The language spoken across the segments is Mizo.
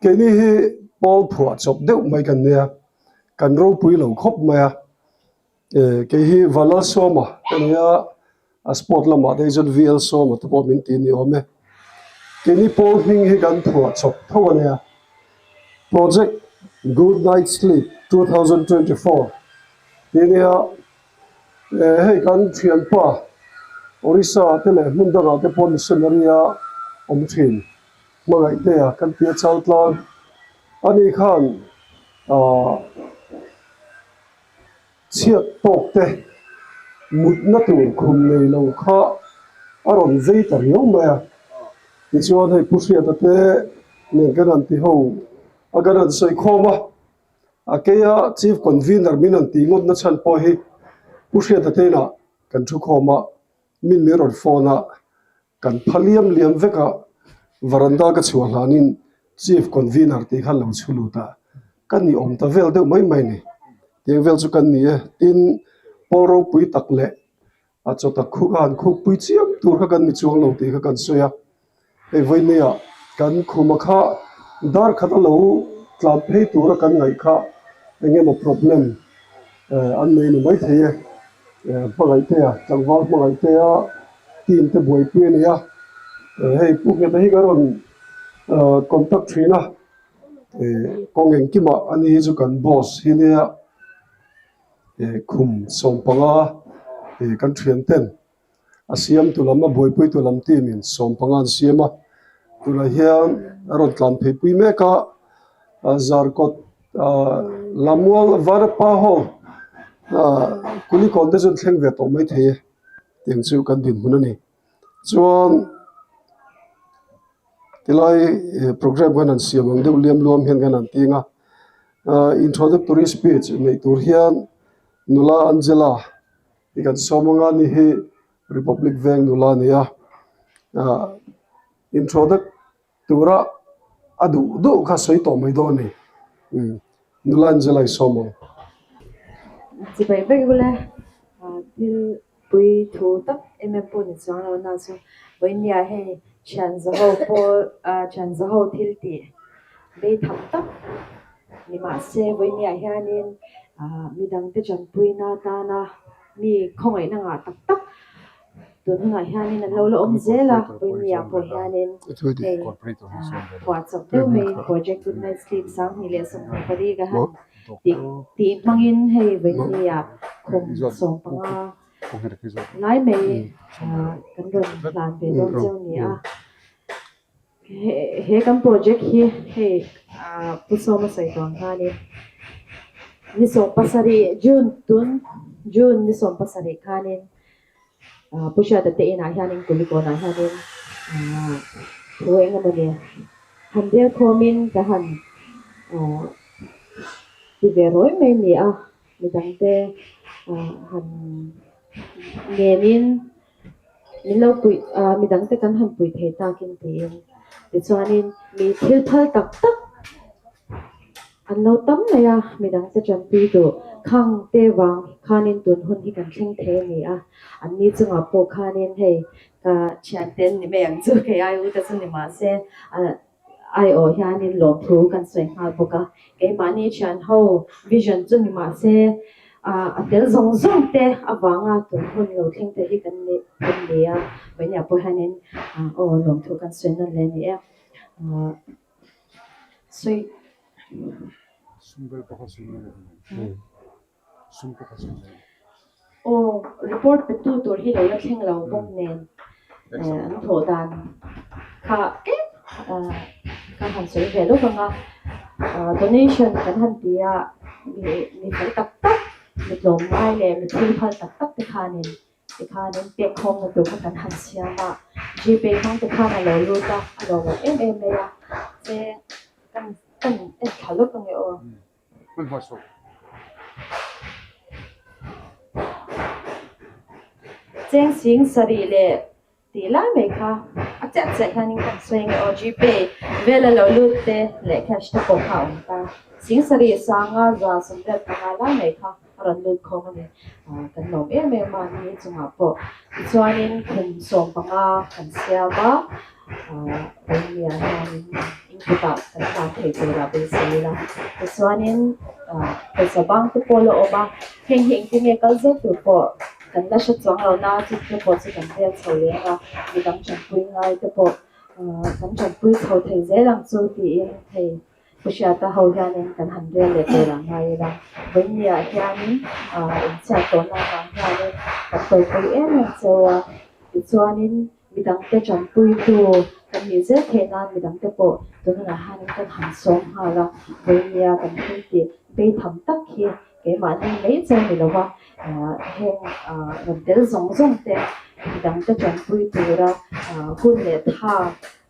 Keini hi pawl phuah chawp deuh mai kan nia, kan ropui lo khawp mai a. Kei hi Vanlalsawma ka ni a, a sport lamah te hi chuan VL Sawma te pawh min ti ni awm e. Keini pawl hming hi kan phuah chawp tho a nia. Project Good Night Sleep 2024 tih a nia. Hei kan thianpa Orissa te leh hmun dangah te pawh missionary a awm thin. Hmangaihtea kan ti a chal tlang a ni khan ahh chhiat tawk te mutna tur khum nei lo kha a rawn vei ta riau mai a tichuan hei Pu Hriata te nen kan han ti ho a kan han sawi khawm a a keia Chief Convener min han tih ngawt na chhan pawh hi Pu Hriata te inah kan thu khawm a min min rawn phone a. Kan pha liam liam vek a, varanda ka chhuah hlanin Chief Convener tih kha lo chhu lut a, ka ni awm ta vel deuh mai mai ni. Tiang vel chu kan ni e. Tin, pawl ropui tak leh a chaw tak khuk a han khuk pui chiam tur kha kan ni chuang lo tih kha kan sawi a. Hei vawinia kan khuma kha dar khat a lo tlan phei tura kan ngaih kha eng emaw problem an nei ni maithei e. Hmangaihtea, tlangval Hmangaihtea team te buaipui a ni a, hei Pu Ngheta hi ka rawn contact thin a, kawng engkimah a ni hi chu kan boss hi nia khum sawmpanga kan thian ten a siamtu lam a buaipuitu lam team in sawmpanga an siam a, tunah hian a rawn tlan phei pui mek a, Zarkawt Lamual Varapa Hall Kulikawn te chu an thleng ve tawh maithei e tiang chu kan dinhmun a ni. Chuan tilai programme kan han siam ang deuh liam luam hian kan han ting a, introductory speech neih tur hian nula Angela hi kan sawm anga ni hi Republic Veng nula a ni a, introduct tura a duh duh kha sawi tawh mai dawn a ni. Nula Angela i sawm ang. Chibai vek ule thil Pui thu tak em em pawh ni chuang lo na chu vawinia hei thian zaho pawl ah thian zaho thil tih bei tham tak ni mahse vawinia hianin ah midangte tanpuina atana mi khawngaihna ngah tak tak tun hunah hianin an lo la awm zel a vawinia pawh hianin hei ah phuahchawp deuh mai project good night sleep 2024 ka han Tih tih hmangin hei vawinia khum 15 lai mai kan rawn hlan ve dawn cheu ni a. He kan project hi hei Pu Sawma sawi tawh ang khanin ni 17 June tun June ni 17 khanin Pu Hriata te inah hianin Kulikawnah hianin thu eng emaw ni han rel khawmin ka han ti ve rawi mai a ni a, midangte han ngenin min lo puih midangte kan han puih thei takin tiin tichuanin mi thil phal tak tak An lo tam mai a, midangte tanpui duh khang te vang khanin tun hun hi kan thleng thei a ni a, an ni chungah pawh khanin hei ka thiante an ni mai ang chu kei ai u te chu ni mahse aiawh hianin lawmthu kan sawi nghal bawk a, keimahni thian ho vision chu ni mahse a tel zawng zawng te avanga tun hun lo thleng thei hi kan ni kan ni a, vawinia pawh hianin aw lawmthu kan sawi nawn leh a ni e. Sawi. Aw report pe tu tur hi lo la thleng lo bawk nen an thawh dan kha tlem ka han sawi ve lawk ang a, donation kan han ti a mi fel tak tak mi tlawmngai leh mi thil phal tak tak te khanin Tikhanin pek khawmna tur kha kan han siam a, Gpay hmang te khan a lo lut a, a lo lawm em em mai a, che kan kan en thla lawk ange aw. Cheng sing sarih leh tih lai mai kha a chiah chiah hianin kan sawi ange aw, Gpay vel a lo lut te leh cash te pawh kha a awm ta, sing sarih sanga 185 lai mai kha. A rawn lut khawm a ni. Kan lawm em em a ni chungah pawh. Tichuanin khum 15 kan siam a, Vawinia hianin In kutah kan hlan thei turah beisei ila. Tichuanin pawisa bang te pawh la awm a, heng hi engtin nge kal zel tur pawh kan la hre chuang lo na, chu te pawh chu kan rel chho leng a, midang tanpui ngai te pawh kan tanpui chho thei zel ang chu tiin hei Pu Hriata ho hianin kan han rel leh tur ang ngai ila, vawinia hianin inchhiat tawhna avang hianin kan tawipui em em cheu a, tichuanin midangte tanpuitu kan nih zel theih nan midangte pawh tunah hianin kan han sawm nghal a, vawinia kan thil tih beitham tak hi keimahni mai cheu ni lova heng rawn tel zawng zawng te midangte tanpui tura hun leh tha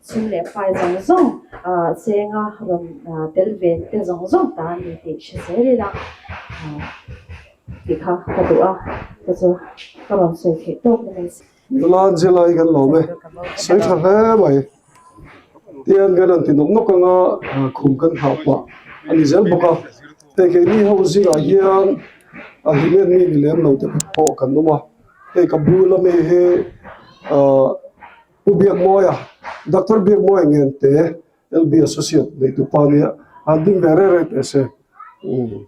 Chhung leh fai zawng zawng chenga rawn tel ve te zawng zawng ta a ni tih hre zel ila tih kha ka duh a, chu chu ka rawn sawi theih tawk ni mai si. Nula Angela-i kan lawm e, sawi tha hle mai. Tian kan han ti nawk nawk anga khum kan nghah pah a ni zel bawk a, hei keini ho zingah hian a hlimen mi ni lem lo te pawh kan awm a, hei ka bula mi hi ahh Pu Biakmawia, Doctor Biakmawia Ngente, LB Associate neitu pa nia han ding ve reng reng teh se. Umm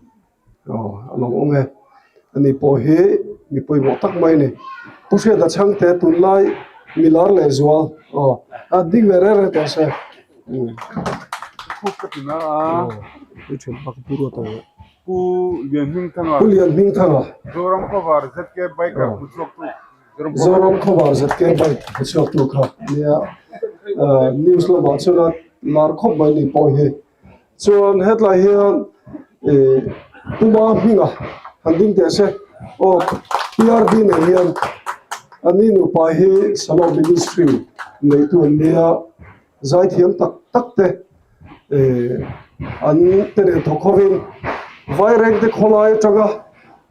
aw a lo awm e. Ani pawh hi mi pawimawh tak mai a ni. Pu Hriata Chhangte tunlai milar leh zual aw han ding ve reng reng teh se. Umm. Aw i then bak pu ruat ang. Pu Lianhmingthanga. Pu Lianhmingthanga. Zoram Khawvar ZK Biker hmuchhuaktu. Zoram khawvar ZK bike hmuchhuaktu kha nia news lamah chuan a lar khawp mai ni pawh hi. Chuan hetlai hian ih Puma hminga han ding teh se aw PRD nei hian ani nupa hi Salom Ministry neitu an nia zaithiam tak tak te ih an te nen thawk hovin Vairengte khawlai atanga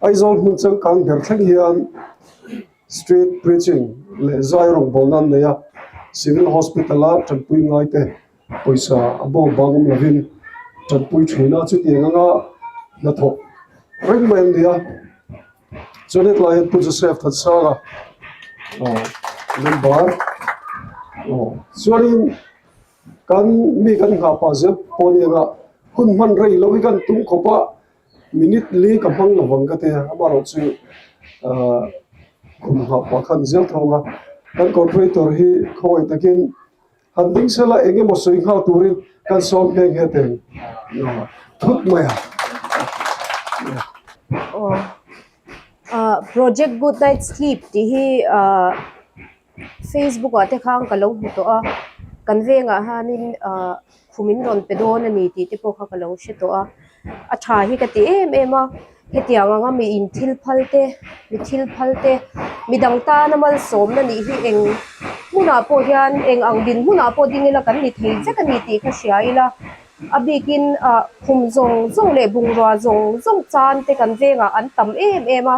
Aizawl hmun changkang ber thleng hian Street preaching leh zai rawngbawlna an nei a, Civil Hospital a tanpui ngai te pawisa a bawng bang awm lovin tanpui thin a, chutiang anga hnathawk reng mai an ni a. Chuan hetlai hian Pu Joseph Thansanga member chuanin kan mi kan nghah pah zel pawh a ni anga hun hman rei lo hi kan tum khawp a. Minute li ka hmang lo vang ka ti a, amaherawh chu ahh khum nghah pah khan zel thawng a, kan corporator hi khawngaih takin han ding sela eng emaw sawi nghal turin kan sawm nghe nghe teng thut mai a. Aw ah project good night sleep tih hi ah Facebook ah te khan ka lo hmu tawh a, kan vengah hianin ah khum in rawn pe dawn a ni tih te pawh kha ka lo hre tawh a, a tha hi ka ti em em a, hetiang anga mi in thil phal te mi thil phal te midang tana malsawmna nih hi eng hmunah pawh hian eng ang din hmunah pawh ding ila kan ni thei vek a ni tih ka hria ila a bikin ah khum zawng zawng leh bungrua zawng zawng chan te kan vengah an tam em em a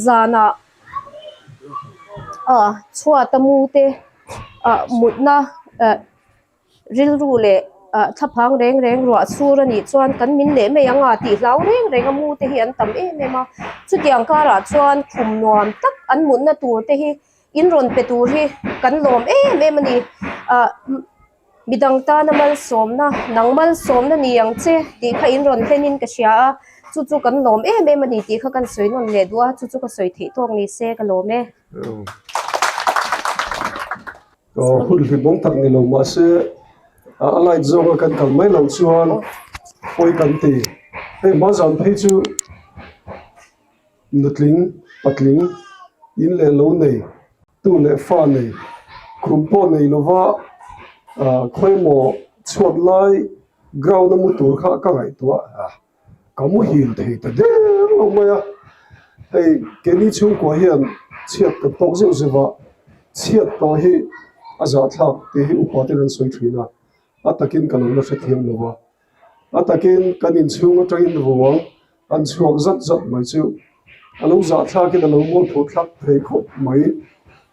zanah. Ah chhuat a mu te ah mutna eh rilru leh ah thlaphang reng reng ruah chhur a nih chuan kan min leh mai ang a tih hlau reng reng a mu te hi an tam em em a chutiang karah chuan khum nuam tak an mutna tur te hi in rawn pe tur hi kan lawm em em a ni ah. Midang tana malsawmna, nang malsawmna ni ang che tih kha in rawn hlenin ka hria a, chu chu kan lawm em em a ni tih kha kan sawi nawn leh duh a, chu chu ka sawi theih tawk ni se ka lawm e. Aw hun hlimawm tak ni lo mahse a light zawnga kan kal mai loh chuan pawi kan ti. Hei hma zan phei chu nutling, patling, in leh lo nei. Tu leh fa nei khum pawh nei lova khawimaw chhuat lai ground a mu tur kha ka ngaihtuah a, ka muhil thei ta der lo mai a, hei keini chhungkua hian chhiat kan tawk zeuh zeuh a, chhiat tawh hi a zahthlak tih hi upa ten an sawi thin a, a takin ka lo la hrethiam lo va. A takin kan inchhung atangin ruang an chhuak zat zat mai chu a lo zahthlakin a lo mual phur thlak thei khawp mai.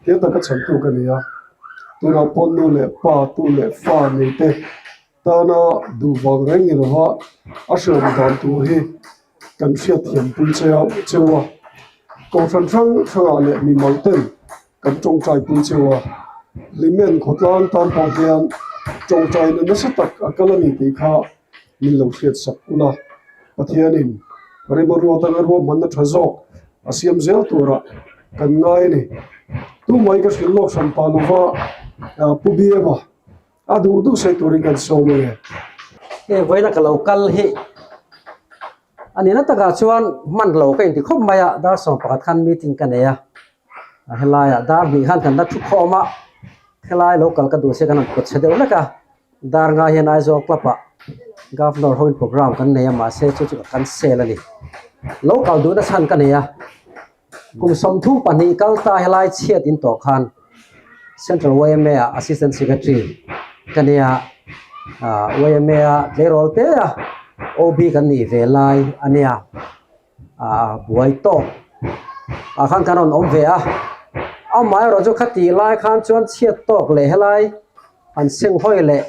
He taka chhantu ka ni a, tunah pawh nu leh pa, tu leh fa nei te tana duh vang reng ni lova a hriat dan tur hi kan hriatthiam pui cheu a. Kohhran hrang hrangah leh mimal ten kan tawngtai pui cheu a, Hlimen khawtlang tan pawh hian. Tawngtaina nasa tak a kal a ni tih kha min lo hriat sak ula, Pathianin remaruat anga ruahmanna tha zawk a siam zel turah kan ngai a ni. Tumai ka hrilh lawk hran pah lova Pu Biama a duh duh sawi turin kan sawm ang e. Hei vawiina ka lo kal hi a nihna takah chuan hman lo ka inti khawp mai a, dar 11 khan meeting ka nei a, helaiah dar hnih khan kan la thu khawm a, helai lo kal ka duh se kan han kawt chhe deuh hlek a. Dar ngai hian Aizawl Club ah Governor hoin programme kan nei a mahse chu chu ka cancel a ni. Lo kal duhna chhan ka nei a, kum 32 kal ta helai chhiat in tawh khan Central yma ah Assistant Secretary ka nei a, ah yma a tleirawl te a OB kan nih ve lai a nia. Ah buai tawk ah khan kan rawn awm ve a, amaherawh chu khatih lai khan chuan chhiat tawk leh helai an seng hawi leh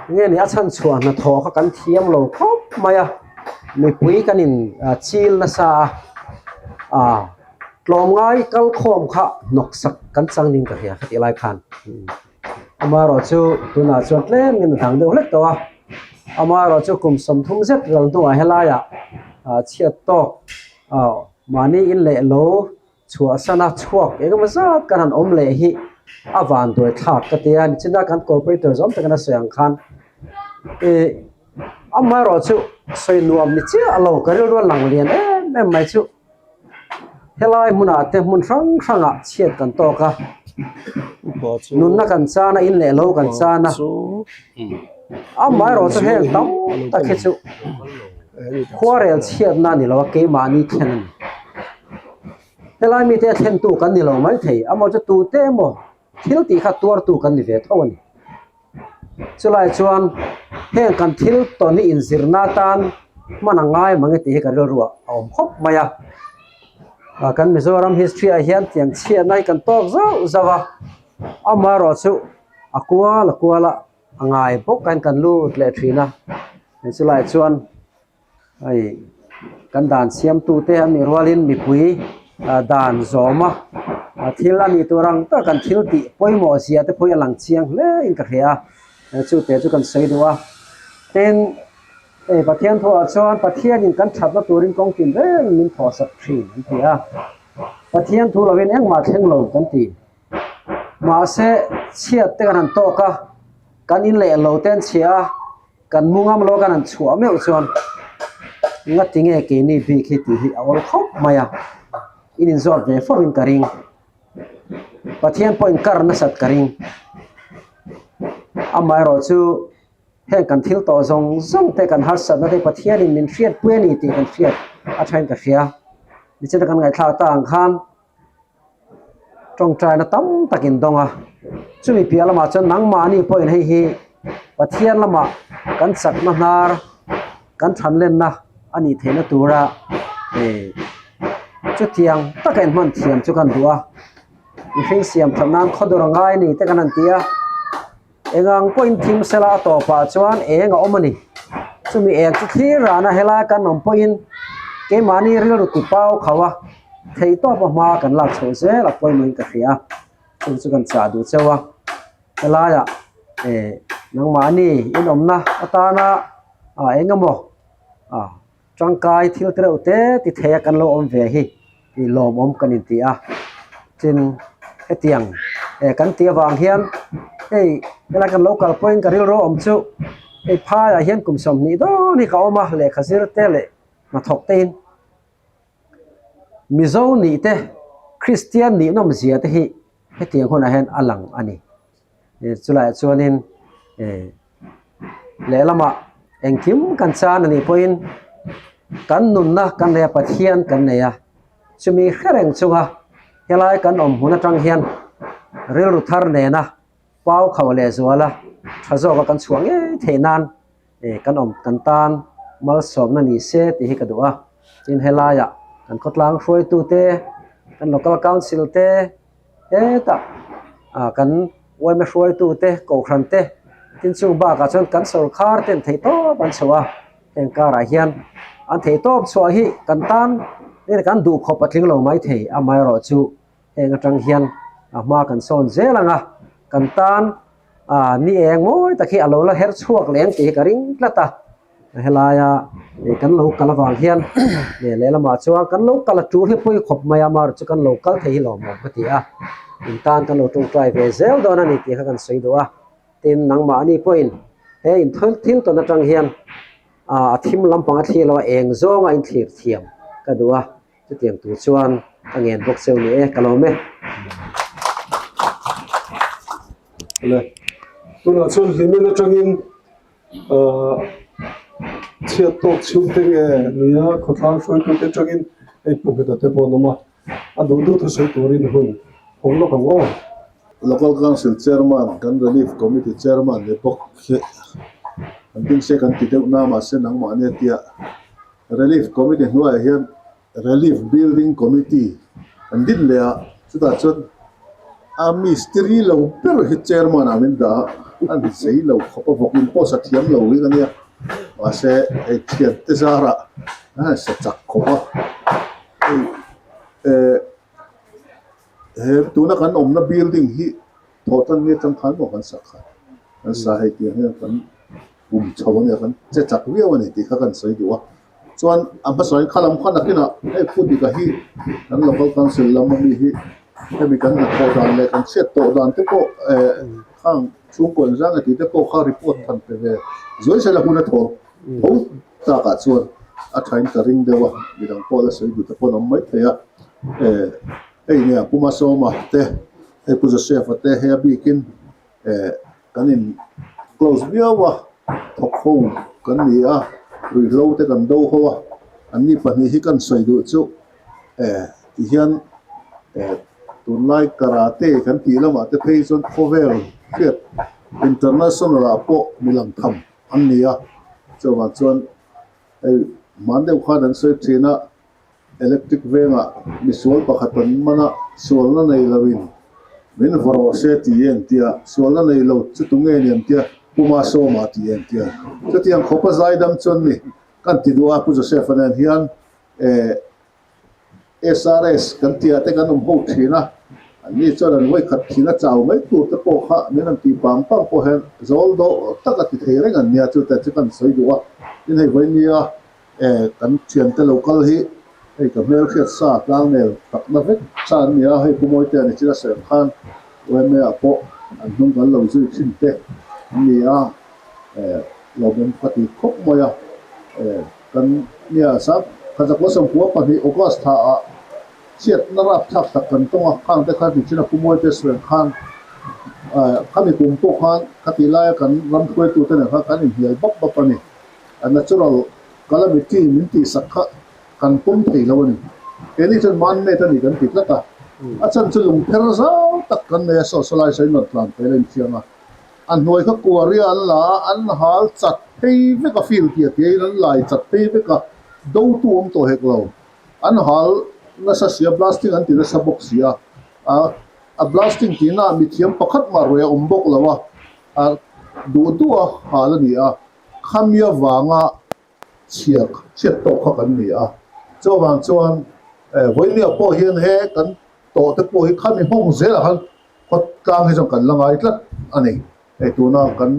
nge ni a chhan chhuah hnathawh kha kan thiam lo khawp mai a, mipui kan in chil nasa a, ah tlawmngai kal khawm kha hnawk sak kan chang ning ka hria khatih lai khan. Amaherawh chu tunah chuan tlem in a dang deuh hlek tawh a, amaherawh chu kum 30 zet ral hnuah helaiah ah chhiat tawk ah mahni in leh lo chhuah sana chhuak eng emaw zat kan han awm leh hi a van duai thlak ka ti a, nichina kan corporator zawm takin a sawi ang khan ih amaherawh chu sawi nuam ni chiah lo ka rilru a lang lian em em mai chu. Helai hmunah te hmun hrang hrangah chhiat kan tawk a, nunna kan chan a, in leh lo kan chan a, amaherawh chu heng tam tak hi chu khuarel chhiatna a ni lo a, keimahni thlen a ni. Helai mite a thlentu kan ni lo maithei, amaherawh chu tute emaw thil tih kha tuartu kan ni ve tho a ni. Chulai chuan heng kan thil tawn hi inzirna atan hman a ngai mang e tih hi ka rilruah a awm khawp mai a. Kan Mizoram history ah hian tiang chhiatna hi kan tawk zauh zauh a, amaherawhchu a kual a kual a, a ngai bawk a kan lut leh thin a. Chulai chuan Hei kan dan siamtute an nih rualin mipui dan zawma thil a nih tur ang tak kan thil tih pawimawh zia te pawh hi a lang chiang hle in ka hria a, chute chu kan sawi duh a. Tin, hei Pathian thuah chuan Pathianin kan thatna turin kawng tin reng min thawhsak thin an ti a, Pathian thu lovin engmah thleng lo kan ti. Mahse, chhiat te kan han tawk a, kan in leh lo te an chhia a, Kan mu ngam lo kan han chhuah meuh chuan ngati nge keini bik hi tih hi a awl khawp mai a, in inzawt ve fo in ka ring. Pathian pawh in kar nasat ka ring. Amaherawh chu heng kan thil tawh zawng zawng te kan harsatna te Pathianin min hriatpui a ni tih kan hriat a thain ka hria. Nichina kan ngaihthlak ta ang khan tawngtaina tam tak in dawng a, chumi piah lamah chuan nangmahni pawhin hei hi Pathian lamah kan chakna hnar kan thanlenna a nih theihna tura eh chutiang taka inhman thiam chu kan duh a, mihring siam that nan khawdur a ngai a ni te kan han ti a. Engang pawhin thim sela a tawpah chuan eng a awm a ni. Chumi eng chu thlir rana helai kan awm pawhin keimahni rilru ti pau khauh a, theihtawp a hma kan lak chhoh zel a pawimawhin ka hria a, chung chu kan chah duh cheu a. Helaiah eh nangmahni inawmna atana ah eng emaw ah tangkai thil te reuh te ti thei a kan lo awm ve hi tih lawmawm kan inti a tin hetiang eh kan tih avang hian hei helai kan lo kal pawhin ka rilru awm chu hei phaiah hian kum 20 dawn hi ka awm a lehkha zir te leh hnathawk te in Mizo nih te Kristian nih nawm zia te hi hetiang hunah hian a lang a ni. Chulaiah chuanin eh lehlamah engkim kan chan a nih pawhin kan nunna kan nei a Pathian kan nei a chumi hre reng chunga helai kan awm hmun atang hian rilru thar nena pau khauh leh zuala tha zawka kan chhuah ngei theih nan eh kan awm kan tan malsawmna ni se tih hi ka duh a tin helaiah kan khawtlang hruaitute kan local council te Hetah ah kan uaima hruaitute kohhran te tin chung bakah chuan kan sawrkhar ten theihtawp an chhuah a, heng karah hian an theihtawp chhuah hi kan tan kan duh khawp a tling lo maithei amaherawhchu heng atang hian a hma kan sawn zel ang a, kan tan. A ni eng mawi tak hi a lo la her chhuak leh ang tih hi ka ring tlat a. Helaia kan lo kal avang hian lehlamah chuan kan lo kal a tul hi pawi khawp mai a, amaherawhchu chu kan lo kal thei hi lawmawm ka ti a. In tan kan lo tawngtai ve zel dawn a ni tih kha kan sawi duh a. Tin, nangmahni pawhin he in thil tawn atang hian a thim lampang a thlir lo a, eng zawnga in thlir thiam ka duh a. Chutiang tur chuan ka ngen bawk cheu ni e, ka lawm e. Le, tunah chuan hlimen atangin chhiat tawk chhungte nge nia khawtlang hruaitute atangin hei pu Ngheta te pawh an awm a, a duh duh thusawi turin hun awm lawk ang aw. Local Council Chairman kan Relief Committee Chairman ni bawk hi an ding se kan ti deuh na mahse nangmahni a tia Relief Committee hnuaiah hian Relief Building Committee an din leh a, chutah chuan a mistiri lo ber hi Chairman ah min dah a, a zei lo khawp a, vawkin pawh sa thiam lo hi ka nia, mahse hei thiante zarah a sa chak khawp a, hei eh he tuna kan awmna building hi thawh tan nge atang khan maw kan sak kha, kan sa hei tiang hian kan. Kum chho a nia kan che chak viau a ni tih kha kan sawi duh a. Chuan a hmasain kha lam kha nakinah hei Pu Dika hi kan Local Council lam ami hi hemi kan hnathawh dan leh kan chhiat tawh dan te pawh eh khang chhungkaw inzang e tih te pawh kha report than pe ve zuai sela hun a thawl tho takah chuan a thain ka ring deuh a, midang pawh la sawi duh te pawh an awm maithei a. Eh hei nia Pu Masawma te hei Pu Joseph-a te hei a bikin Eh kan in close viau a, thawk ho kan ni a, ruihhlo te kan do ho a, anni pahnih hi kan sawi duh chu eh ti hian eh tunlai karate kan tih lamah te phei chuan khawvel hriat international ah pawh mi lang tham an ni a, chuvang chuan hei hman deuh khan an sawi thin a. Electric vengah misual pakhat an man a, sualna nei loin min vaw rawh se ti em tia, sualna nei lo chu tu nge ni an tia, Pu Masawma ti em tia. Chutiang khawpa zaidam chuan ni kan ti duh a, Pu Joseph-a nen hian eh SRS kan tia te kan awm ho thin a, anni chuan an vawikhat thin a chau mai tur te pawh kha min rawn ti pang pang pawh hian zawl dawh tak a ti thei reng an nia, chute chu kan sawi duh a, tin hei vawinia Eh, kan thiante lo kal hi hei ka hmel hriat sa tlangnel takna vek sa an ni a, hei Pu Mawite ni chila serh khan yma ah pawh an hnung kan lo zui thin te an ni a, eh, lawmawm ka ti khawp mai a, eh, kan nia sang Khazakua sawmkua pahnih August thla ah chhiatna rapthlak tak kan tawng a, khang te khan ni chila Pu Mawite serh khan eh, khami kum pawh khan khati laia kan ram hruaitute nen khan kan inhnial bap bap a ni. A natural calamity min tihsak kha kan pawm thei lo a ni. Keini chuan man made a ni kan ti tlat a. A chhan chu lungpher zau tak kan nei a, saw saw lai sawiin rawn tlan phei la inthiang a. A hnuai kha kuaria an la a, an hal chat phei vek a, field tia tia in an lai chat phei vek a, dotu awm tawh hek lo. An hal nasa sia, blasting an ti nasa bawk si a. A blasting tihna ah mithiam pakhat mah ruai a awm bawk lo a, a duh duh a hal a ni a. Khami avanga chhiat chhiat tawh kha kan ni a, chuvang chuan vawinia pawh hian he kan tawh te pawh hi khami hmawng zelah khan khawtlang hi chuan kan la ngai tlat a ni. Hei tuna kan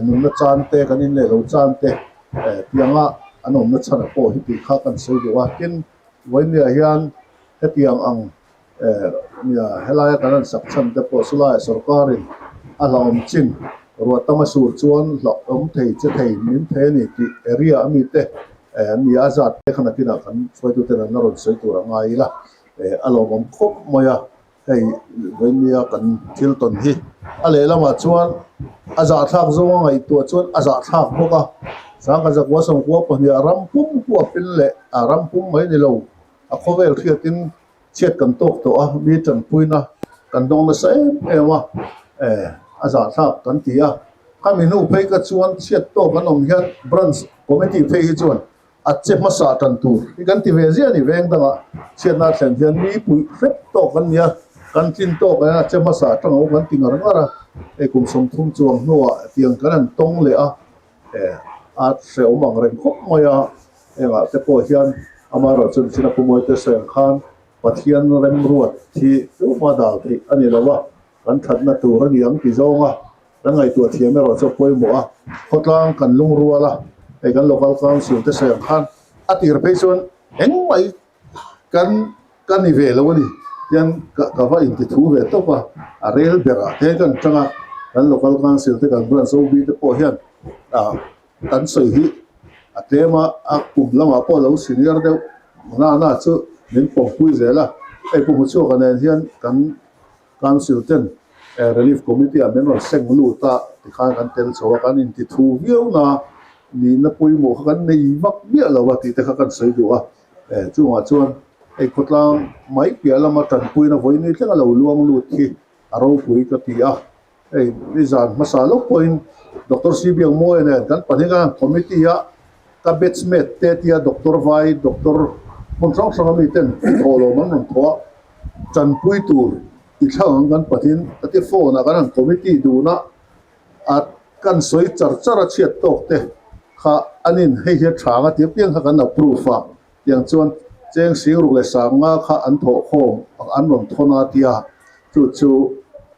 nunna chan te, kan in leh lo chan te tianga an awmna chhanah pawh hi tih kha kan sawi duh a, tin vawinia hian hetiang ang Nia, helaia kan han sak chhan te pawh chulaiah sorkarin a hlauhawm chin ruah tam a sur chuan hlauhawm thei che thei min thei a ni tih area a mite an nia a zat te kha nakinah kan hruaituten an la rawn sawi tur a ngai ila a lawmawm khawp mai a, hei vawinia kan thil tawn hi a lehlamah chuan a zahthlak zawnga ngaihtuah chuan a zahthlak bawk a, Sangkazakua sawmkua pahniha ram pum huapin leh a ram pum mai ni lo a khawvel hriatin Chhiat kan tawk tawh a, mi tanpuina kan dawng nasa em em a, eh a zahthlak kan ti a. Khami hnu phei ka chuan chhiat tawk an awm hian branch committee phei hi chuan a che hmasa tan tur hi kan ti ve ziah a ni. Veng dangah chhiatna a thlen hian mi puih hrep tawk an ni a, kan tlin tawk hian a che hmasa tang ho kan ti ngar ngar a. Hei kum 30 chuang hnuah tiang kan han tawng leh a, eh a hrehawm ang reng khawp mai a. Engah te pawh hian amaherawhchu China Pu Mawite sawi ang khan Pathian remruat hi tluma dal theih a ni lo a, kan thatna tur a ni ang ti zawnga Kan ngaihtuah thiam erawh chu a pawimawh a, khawtlang kan lungrual a, hei kan local council te sawi ang khan a tir phei chuan engmah hi kan ka ni ve lo a ni tian ka ka va inti thu ve tawp a, a rel berah te kan tang a, kan local council te kan branch OB te pawh hian ah kan sawi hi a tlem a, a kum lamah pawh lo senior deuh nana chu min pawmpui zel a, hei Pu Hmuchhuaka nen hian kan Council ten Relief Committee ah min rawn seng lut a, tikhan kan tel chho a, kan inti thu viau na nihna pawimawh kha kan nei vak miah lo a tih te kha kan sawi duh a. Chungah chuan hei khawtlang mai piah lama tanpuina vawiin thleng a lo luang lut hi a ropui ka ti a. Hei nizan hmasa lawk pawhin Doctor C Biakmawia nen kan pahnih khan committee a ka batchmate te tia Doctor Vai, Doctor hmun hrang hrang ami ten thawhlawm an rawn thawh a. Tanpui tur i thlang ang kan pathin ka ti phone ah kan han committee dun a, a kan sawi char char a chhiat tawk te kha an in hei hi a tha ang a ti apiang kha kan approve a, tiang chuan cheng sing ruk leh sang nga kha an thawh khawm an rawn thawn a tia chu chu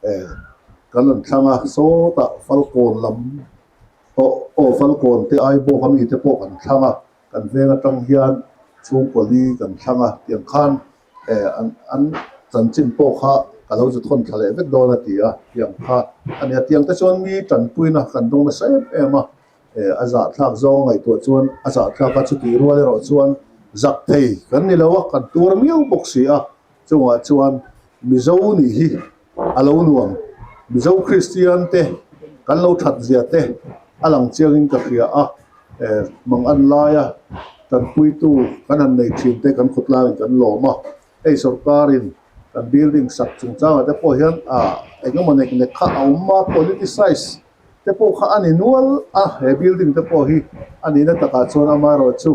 eh kan rawn thlang a sawtah falkawn lam aw aw falkawn te ai bawk ami te pawh kan thlang a kan veng atang hian chhungkaw li kan thlang a tiang khan Eh, an an chanchin pawh kha ka lo zu thawn thla leh vek dawn a ti a, tiang kha a nia. Tiang te chuan mi tanpuina kan dawng nasa em em a, eh, a zahthlak zawng a ngaihtuah chuan a zahthlak a, chutih rual erawh chuan zak thei kan ni lo a, kan tuar miau bawk si a, chungah chuan Mizo nih hi a lo nuam. Mizo Kristian te kan lo that zia te a lang chiangin ka hria a, eh mang an laia tanpuitu kan han nei thin te kan khawtlangin kan lawm a, hei sorkarin kan building sak chungchangah te pawh hian ah eng emaw nek nek kha a awm a, politicize te pawh kha a ni nual a, he building te pawh hi a nihna takah chuan amaherawhchu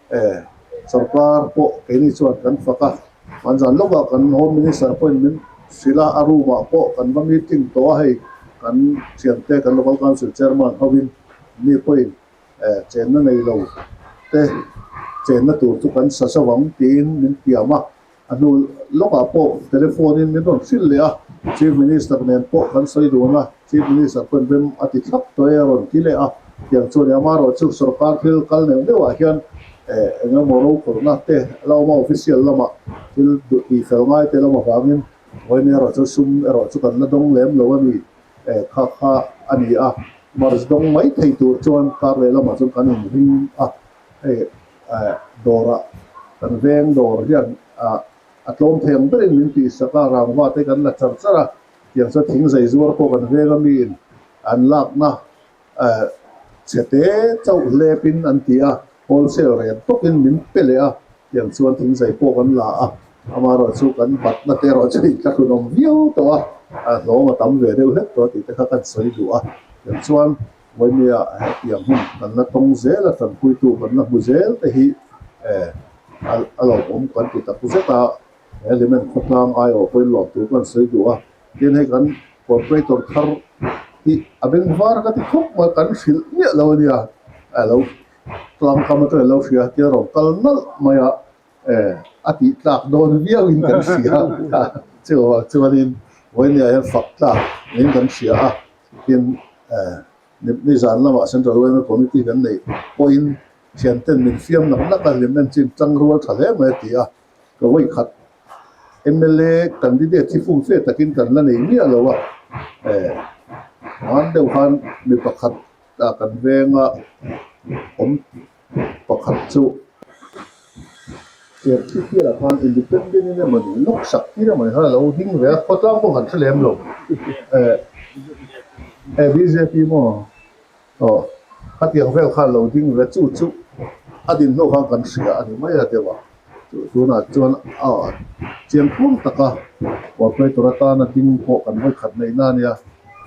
Eh, sorkar pawh keini chuan kan fak a, hmanzan lawkah kan Home Minister pawhin min hrilh a, a room ah pawh kan va meeting tawh a, hei kan thiante kan Local Council Chairman hovin mi pawhin eh chenna nei lo te chenna tur chu kan sa zauh ang tiin min tiam a. A hnu lawkah pawh telephone in min rawn hrilh leh a, Chief Minister nen pawh kan sawi dun a, Chief Minister pawhin rem a ti thlap tawh e a rawn ti leh a, tiang chuan amaherawh chu sorkar thil kal neuh neuh ah hian eng emaw rokhawlhna te la awm a, official lamah thil duh tih fel ngai te lam avangin vawiin erawh chu sum erawh chu kan la dawng lem lo a ni, kha kha a ni a, March dawng mai thei tur chuan kar leh lamah chuan kan inring a, hei. Dawrah kan veng dawr hian a tlawm thei ang berin min tihsak a, rangva te kan la char char a, tiang chuan thing zai zuar pawh kan veng a miin an lakna chhe te chauh hlepin an ti a, wholesale rate bawkin min pe leh a, tiang chuan thing zai pawh kan la a, amaherawhchu kan batna te erawh chu inthlahrunawm viau tawh a, hlawm a tam ve deuh hlek tawh tih te kha kan sawi duh a, tiang chuan Vawimia hetiang hun kan la tawng zel a, tanpuitu kan la hmu zel te hi a lawmawm kan ti tak zet a, he Hlimen khawtlang aiawh pawhin lawm tur kan sawi duh a, tin hei kan corporator thar hi a bengvar ka ti khawp mai, kan hrilh miah lo a nia, a lo tlangkam atangin a lo hria tia rawn kal nalh mai a, a tih tlak dawn viauin kan hria a, chuvang chuanin Vawimia hian fak tlak niin kan hria a. Tin, nizan lamah Central Women Committee kan neih pawhin thianten min fiam nak nak a, hlim en chin tang rual tha hle mai a ti a. Ka vawi khat mla candidate hi fum fe takin kan la nei miah lo a, hman deuh khan mi pakhat kan venga awm Pakhat chu Serchhip hian khan independent in emaw ni lawk sak tir emaw ni khan a lo ding ve a, khawtlang pawh kan hre lem lo. Eh eh bjp maw aw khatiang vel khan a lo ding ve chu chu a din hnu khan kan hria a ni mai a deuh a, chu tunah chuan a chiang khuang taka corporator atana ding pawh kan vawikhat neihna a nia,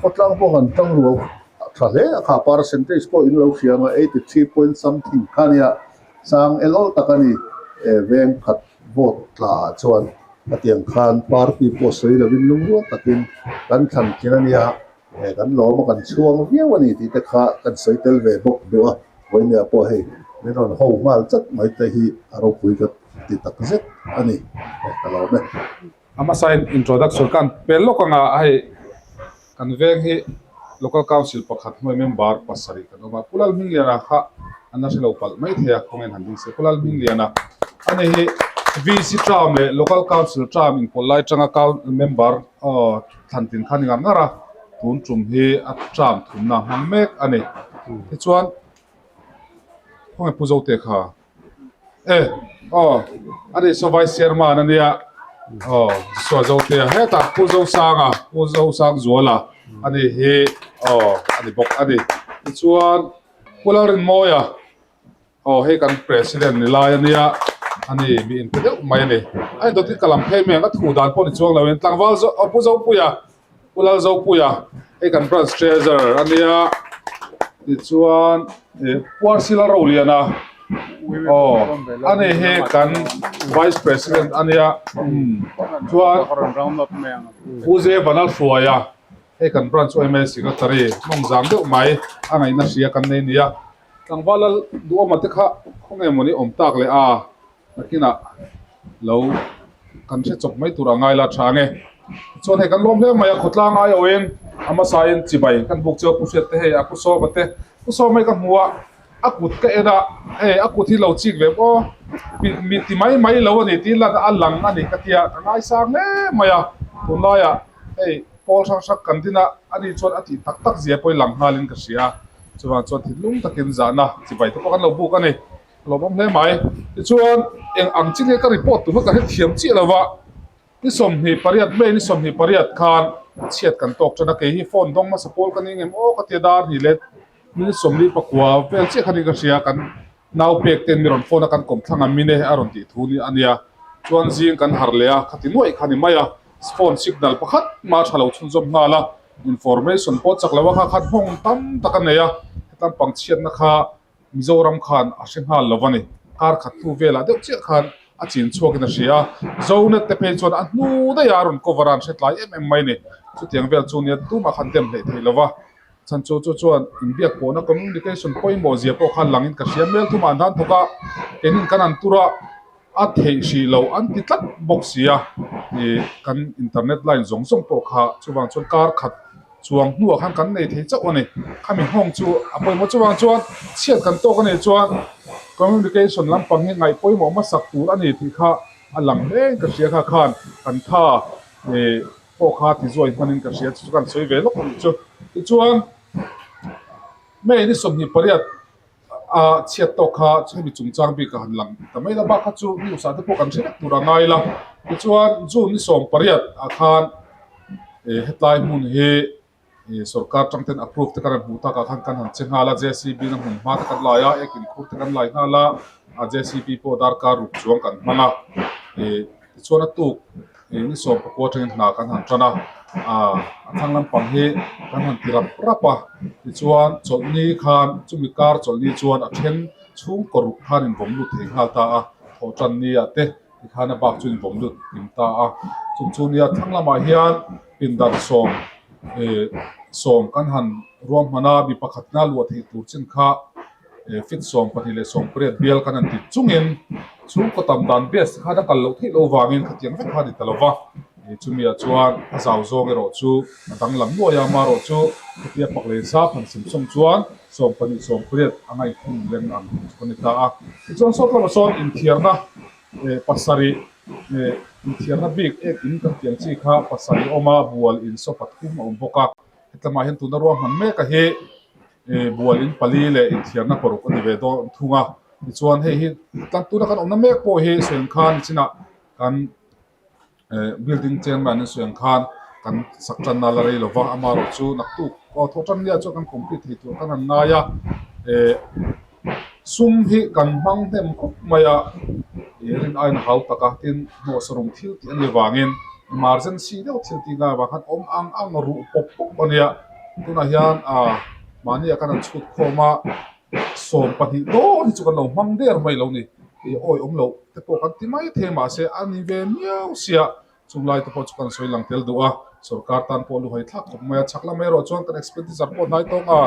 khawtlang pawh kan tang rual. A tha hle a kha, percentage pawh in lo hria ang a, 83 point something kha nia, sang el awl tak a ni, eh veng khat vote tla ah chuan hetiang khan party pawh sawi lovin lungrual takin kan thlan thin a nia, eh kan lawm a kan chhuang viau a ni tih te kha kan sawi tel ve bawk duh a, vawinia pawh hei min rawn ho nghal chat mai te hi a ropui ka ti tak zet a ni, eh ka lawm e. A hmasa in introduction khan pel lawk anga hei kan veng hi. Local Council pakhat hnuai member pasarih kan awm a, Pu Lalhmingliana kha an la hre lo palh mai thei a, khawngaih han ding se. Pu Lalhmingliana a ni hi VC term leh Local Council term inpawlh lai atanga member thlan tin kha a ni ngar ngar a, tun tum hi a term thumna hmang mek a ni. Tichuan khawngaih Pu Zote kha. E aw a ni saw Vice Chairman a nia aw saw Zotea hetah Pu Zosanga Pu Zosangzuala a ni hi aw a ni bawk a ni tichuan Pu Lalrinmawia aw hei kan President ni lai a nia a ni mi inpe deuh mai a ni a indawt hi ka lam phei mai ang a thu dan pawh ni chuang lo in tlangval aw Pu Zopuia Pu Lalzopuia hei kan branch treasurer a nia tichuan ih Puarsila Roliana aw a ni hi kan vice president a nia chuan Pu Zevana Hruaia hei kan branch yma secretary mawng zang deuh mai a ngaihna hria kan nei nia tlangval duhawma te kha khawnge mawni awm tak leh a. Nakinah lo kan hre chawp mai tur a ngai la tha ange. Chuan hei kan lawm hle mai a, khawtlang ai awhin a hmasain chibai kan buk chu a pu hriat te hei a pu sawma te, pu sawma hi ka hmu a, a kut ka en a, hei a kut hi lo chik ve maw mi ti mai mai lo a ni tih lan a lang a ni ka tia ka ngaisang hle mai a, tunlaiah hei pawl hrang hrang kan din a, ani chuan a tih tak tak zia pawh hi lang nghalin ka hria, chuvang chuan thinlung takin zahna chibai te pawh kan lo buk a ni. Ka lo awm hle mai. Tichuan, eng ang chi nge ka report tur kha ka hrethiam chiah lo va, ni 28 May ni 28 khan chhiat kan tawk tan a, kei hi phone dawng hmasa pawl ka ni ngem aw ka ti a, dar hnih leh minute 49 vel chiah kha ni ka hria, kan nau pek ten mi rawn phone a kan kawm thlang a mine a rawn tih thu a nia, chuan zing kan harh leh a, khati nuaih kha ni mai a, phone signal pakhat mah tha lo chhunzawm nghal a, information pawh chak lo a kha khan nghawng tam tak a nei a, hetan pangchhiatna kha Mizoram khan a hre nghal lo a ni. Kar khat hnu velah deuh chiah khan a chin chhuakin a hria a, Zonet te phei chuan a hnu daih a rawn cover a, an hre tlai em em mai a ni. Chutiang vel chu nia tumah khan dem hleih theih lo va, chhan chu chu chuan inbiak pawhna communication pawimawh zia pawh khan langin ka hria. Mel thumah an dan thawk a, keinin kan an tur a, a theih hrih lo an ti tlat bawk si a, ih kan internet line zawng zawng pawh kha chuvang chuan kar khat chuang hnuah khan kan nei thei chauh a ni. Khami nghawng chu a pawimawh chuvang chuan chhiat kan tawk a nih chuan communication lampang hi ngaih pawimawh hmasak tur a ni tih kha a lang hle in ka hria kha khan kan tha ih pawh kha ti zuai hmanin ka hria chu chu kan sawi ve lawk a nih chu. Tichuan May ni 28. A chhiat tawk kha hemi chungchang bik a han lang ta mai la, bak kha chu news ah te pawh kan hre vek tur a ngai la. Tichuan June ni 18 ah khan hetlai hmun hi sorkar tang ten approve te kan han hmuh takah khan kan han che nghal a, JCB na hmun hma te kan lai a, ek inkhur te kan lai nghal a, a JCB pawh darkar ruk chuang kan hman a. Tichuan a tuk ni 19 atangin hna kan han tan a, aaa a thlang lampang hi kan han ti rap rap a, tichuan chawlhni khan chumi kar chawlhni chuan a then chhungkaw ruk khan invawm lut thei nghal ta a, thawhtan ni ah te tikhan a bak chu invawm lut kim ta a, chung chu nia thlang lamah hian pindan sawm ih sawm kan han ruahman a, mi pakhat ina luah theih tur chin kha. Fit 12 leh 18 bial kan han ti chungin chhungkaw tam dan best khan a kal loh theih loh vangin khatiang vek kha a ni ta lo va, chumi ah chuan a zau zawng erawh chu a danglam nuai a, amaherawh chu hetia pak leh zap han sem sawm chuan 12 18 a ngaihkhum leng ang chu ka ni ta a. Tichuan sawt lamah sawn inthiarna pasarih inthiarna bik ek in kan tih ang chi kha pasarih a awm a, bual in saw pathum a awm bawk a, hetlama hian tuna ruahman mek a hi Bual in pali leh inthiarna paruk a ni ve dawn thung a, tichuan hei hi tlang tuna kan awmna mek pawh hi sawi ang khan chinah kan building chairman in sawi ang khan kan sak tanna la rei lova amaherawh chu naktuk aw thawh tan nia chuan kan complete thei tur kan han ngai a sum hi kan hmang hnem khawp mai a rin aiin a hau tak a tin hnawhsarum thil tih a nih avangin emergency deuh thil tih ngai avang khan awm ang ang ruh pawp pawp a nia. Tunah hian ah mahni ah khan an chhut khawm a, 12 dawn hi chu kan lo hmang der mai lo ni. Ih awi awm loh te pawh kan ti mai thei mahse a ni ve miau sia chung lai te pawh chu kan sawi lang tel duh a, sorkar tan pawh luhai thlak khawp mai a, chhak lam erawh chuan kan expenditure pawh hnai tawng a,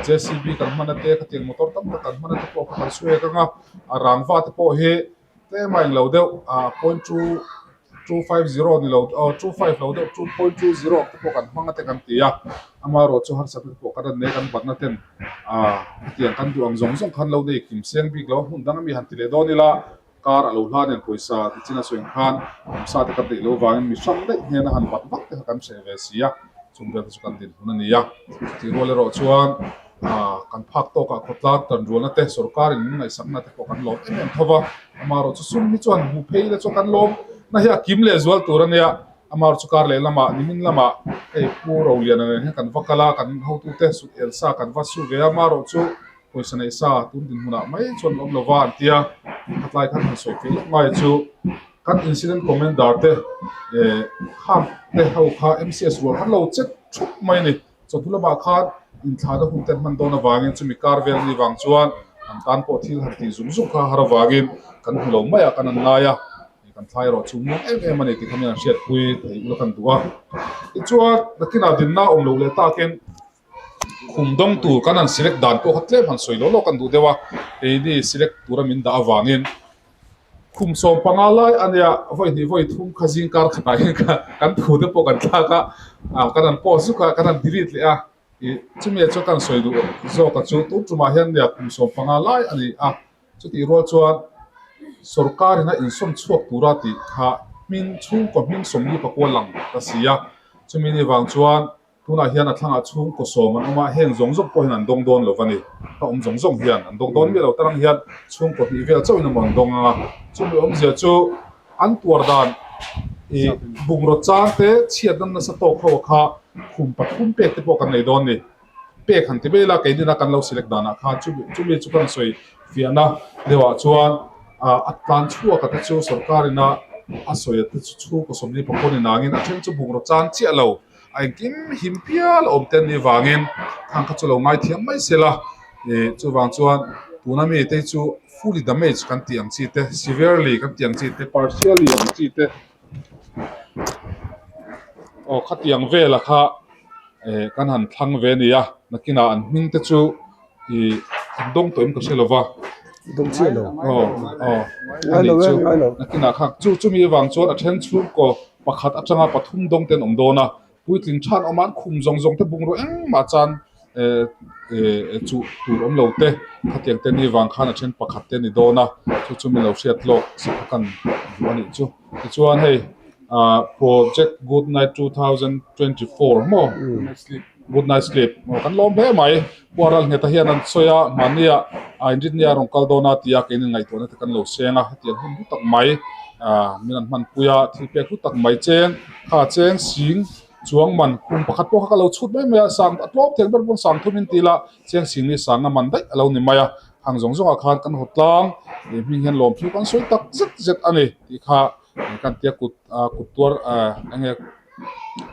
JCB kan hman a te khatiang motor tam tak kan hman a te pawh kha kan sawi ang a, a rangva te pawh hi tlem a englo deuh ah point two. 250 ni lo aw 25 lo deuh 2.20 ang te pawh kan hmang a te kan ti a, amaherawh chu harsatna te pawh kan rawn nei a kan batna ten ah hetiang kan duh ang zawng zawng khan lo nei kim seng bik lo a hmun dang ami han ti leh dawn ila kar a lo hla nen pawisa ti chin a sawi ang khan pawisa te kan neih loh vangin mi hrang daih hnena han bat vak te kha kan hreh ve si a, chung vel te chu kan dinhmun a ni a, chutih rual erawh chuan. Kan phak tawkah khawtlang tanrualna te sorkarin min ngaihsakna te pawh kan lawm em em tho va, amaherawh chu sum hi chuan hmu phei ila chuan kan lawm na hi a kim leh zual tur a nia, amaherawh chu kar leh lamah nimin lamah hei Pu Roliana nen hian kan va kal a, kan hotute sut el sa kan va su ve a, amaherawh chu pawisa neih sa tun dinhmunah mai chuan an awm lo va an tia, khatlai khan han sawi feh lawk ngai chu kan incident commander te eh khang te ho kha MCS rual khan lo che thup mai a ni. Chawhnu lamah khan inthlahna hun te an hman dawn avangin chumi kar vel ni vang chuan an tan pawh thil han tih zung zung kha har avangin kan hmu lo mai a, kan an ngai a, kan thlai erawh chu muang em em a ni tih kha min an hriatpui thei ula kan duh a. Tichuan nakinah dinna awm loh leh takin khum dawng tur kan han select dan pawh kha tlem han sawi law law kan duh deuh a, keini select tura min dah avangin Khum 15 lai a nia, vawi hnih vawi thum kha zing kar khatah hian kan thu te pawh kan thlak a, kan han post zuk a, kan han delete leh a, ih chumi ah chuan ka han sawi duh zawk a chu tun tumah hian nia khum 15 lai a ni a, chutih rual chuan sorkar in a insawm chhuak tura tih kha hming chhungkaw hming 44 lang ta si a, chumi ni vang chuan Tunah hian a thlangah chhungkaw sawm an awm a, heng zawng zawng pawh hian an dawng dawn lo va ni. A awm zawng zawng hian an dawng dawn miah lo tarang hian chhungkaw hnih vel chauhin emaw an dawng ang a. Chumi awmzia chu an tuar dan ih bungraw chang te chhiat nan nasa tawk ho kha khum pathum pek te pawh kan nei dawn ni. Pek han ti mai ila keinina kan lo select danah khan chumi chumi chu kan sawi fiahna deuhah chuan ah a tlan chhuak a te chu sorkar ina a sawi a te chu chhungkaw 44 ni nangin a then chu bungraw chang chiah lo. A engkim him pial awm te an nih vangin thang kha chu lo ngaithiam mai se la, ih chuvang chuan tuna mi te hi chu fully damage kan tih ang chi te, severely kan tih ang chi te, partially ang chi te aw khatiang vela kha eh kan han thlang ve a ni a, nakinah an hming te chu ih an dawng tawh em ka hre lo va. Dawng chiah lo. Aw aw a nih chu nakinah kha chu chumi avang chuan a then chhungkaw Pakhat atanga pathum dawng te an awm dawn a, puitling than awm a an khum zawng zawng te bungraw engmah chuan eh chuh tur awm lo te khatiang te ni vang khan a then pakhat te a ni dawn a, chu chu min lo hriat lawk sakha kan duh a nih chu. Tichuan hei ah project good night 2024 maw good night sleep maw kan lawm hle mai. Puaral ngheta hian an sawi a, mahnia a inrinnia a rawn kal dawn a tia keinin ngaihtuahna te kan lo seng a, hetiang hun hlu tak mai ah min an hmanpui a, thil pek hlu tak mai cheng kha cheng sing chuang man kum pakhat pawh kha ka lo chhut mai mai a, sang a tlawm thei ang ber pawn sang thum in ti ila cheng sing ni sanga man daih a lo ni mai a, hang zawng zawngah khan kan haw tlang ih hming hian lawmthu kan sawi tak zet zet a ni tih kha kan tia kut ah kut tuar ah eng nge.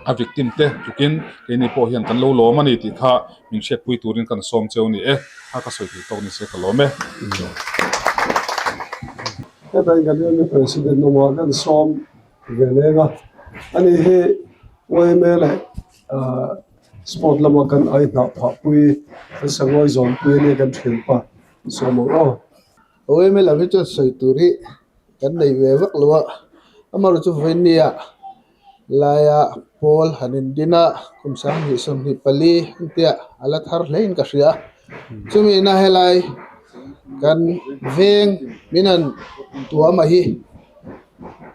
A victim te tlukin keini pawh hian kan lo lawm a ni tih kha min hriatpui turin kan sawm cheu a ni e, kha ka sawi thei tawk ni se ka lawm e. Heta in kan yma President awmah kan sawm ve leng a, ani hi yma leh sport lama kan ai hnah phah pui kan sangawi zawm pui a nia kan thianpa sawm ang aw. Yma lam hi chuan sawi tur hi kan nei ve vak lo a, amaherawhchu chu vawinia laia pawl han indin a kum 2024 an tia a la thar hle in ka hria a chumi na helai kan veng min han tuam a hi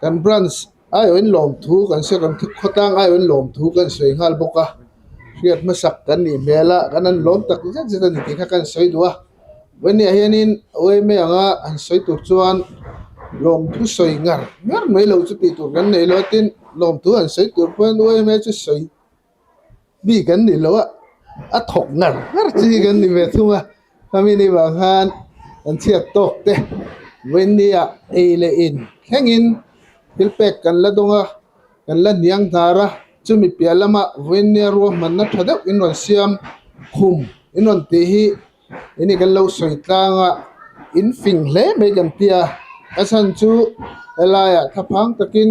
kan branch aiawhin lawmthu kan sawi kan khawtlang aiawhin lawmthu kan sawi nghal bawk a hriat hmasak kan nih hmel a kan han lawm tak zet zet a ni tih kha kan sawi duh a. Vawnia hianin yma anga han sawi tur chuan lawmthu sawi ngar ngar mai lo chu tih tur kan nei lo a tin lawmthu han sawi tur pawhin yma chu sawi bik an ni lo a a thawk ngar ngar chi hi kan ni ve thung a khami ni vang khan kan chhiat tawk te Vawnia ei leh in thlengin thil pek kan la dawng a kan la hniang hnar a chumi piah lama Vawnia ruahmanna tha deuh in rawn siam khum in rawn tih hi. Enge kan lo sawi tlang a in fing hle mai kan ti a a chhan chu helaiah thlaphang takin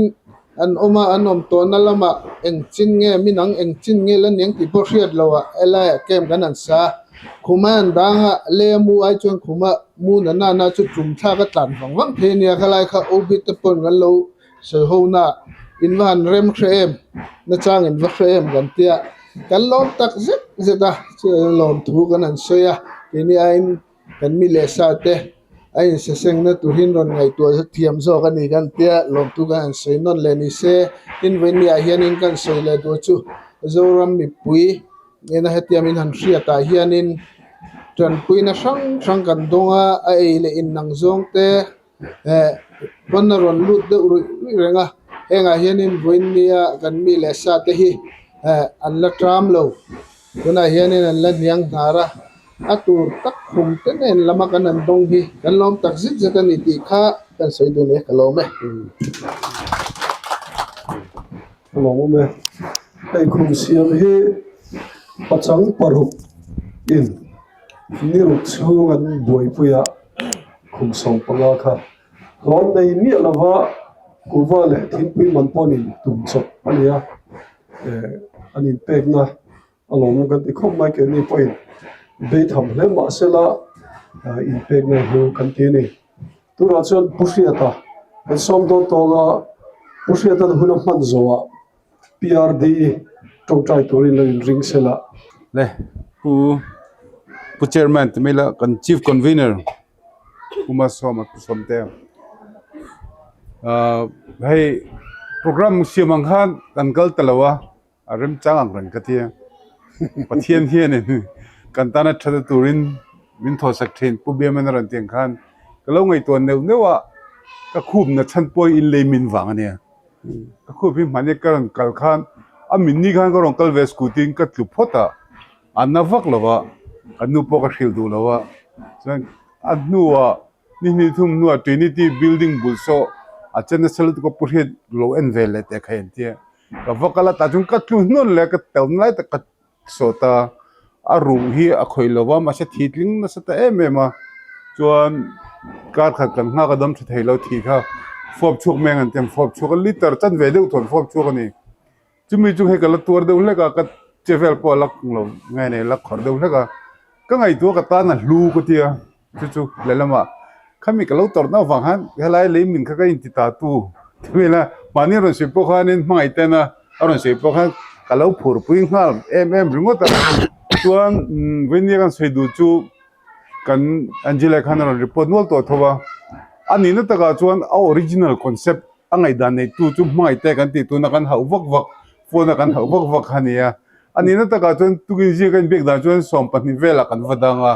an awm a an awm tawhna lamah eng chin nge min ang eng chin nge la niang tih pawh hriat loh ah helaiah camp kan han sa a khuma an dang a lei a mu ai chuan khuma mu na na na chu tum thlak a tlan vang vang thei a nia khalai kha O B te pawn kan lo. Sawi ho na in va han rem hre em nachang in va hre em kan tia kan lawm tak zet zet a chuan lawm thu kan han sawi a keini aiin kan mi leh sa te a insasengna turin rawn ngaihtuah thiam zawk a ni kan tia lawm thu kan han sawi nawn leh ni se tin vawiin ah hianin kan sawi leh tur chu Zoram mipui nena hetiang min han hriat ah hianin tanpuina hrang hrang kan dawng a a ei leh in ang zawng te. Eh pawn a rawn lut deuh ruih ruih reng a hengah hianin vawiin nia kan mi leh sa te hi eh an la ṭam lo tunah hianin an la hniang hnar a a tur tak khum te nen lama kan han dawng hi kan lawm tak zet zet a ni tih kha kan sawi dun e ka lawm e. Ka lawm awm e. Hei khum siam hi pachang paruk in Ni ruk chhung an buaipuia khum 15 kha hlawn nei miah lova kuhva leh thingpui man pawh an intum chawp a ni a, eh an inpekna a lawmawm kan ti khawp mai keini pawhin beitham hle mah sela inpekna hlu kan ti a ni. Tunah chuan Pu Hriata kan sawm dawn tawnga Pu Hriata'n hun a hman zawhah PRD tawngtai turin lo inring sela. Le Pu Pu Chairman ti mai la kan Chief Convener Pu Malsawma Pu Sawmtea ahh hei programme siam ang khan kan kal ta lo a a remchang ang reng ka tia Pathian hianin kan tana that turin min thawhsak thin Pu Biamena rawn tih ang khan ka lo ngaihtuah neuh neuh a ka khup na chhan pawh hi inlei min vang a nia. Ka khup hi hmani ka rawn kal khan a minni khan ka rawn kal ve scooty in ka tlu phawt a, a na vak lo a, ka nu pawh ka hrilh duh lo a, chuan a hnuah ni hnih thum hnuah Trinity building bul saw a chen nasa lutuk a pu hriat lo en ve leh teh kha en tia ka va kal a tah chuan ka tlu hnawn leh a ka tawm lai tak ka Sawta a ruh hi a khawih lo va mahse thi tling nasa ta em em a chuan kar khat kan nghak a dam tha thei lo thi kha fawp chhuak mai ang an ti ang fawp chhuak a liter chan ve deuh thawn fawp chhuak a ni chumi chu hei ka la tuar deuh hlek a ka che vel pawh a la lo nge nei la khawrh deuh hlek a ka ngaihtuah ka tan a hlu ka tia. Chu chu lehlamah khami ka lo tawrhna avang khan helai lei min kha ka inti ta tu ti vel a, mahni rawn sawi pawh khanin hmangaih ten a a rawn sawi pawh khan ka lo phurpui nghal em em ringawt a, chuan vawinia kan sawi duh chu kan Angela khan a rawn report nual tawh tho a, a nihna takah chuan a original concept a ngaihdan neitu chu hmangaih te kan tih tuna kan hauh vak vak phone a kan hauh vak vak kha a ni a. A nihna takah chuan tukin zing ka inbiak dan chuan 12 velah kan va dang a,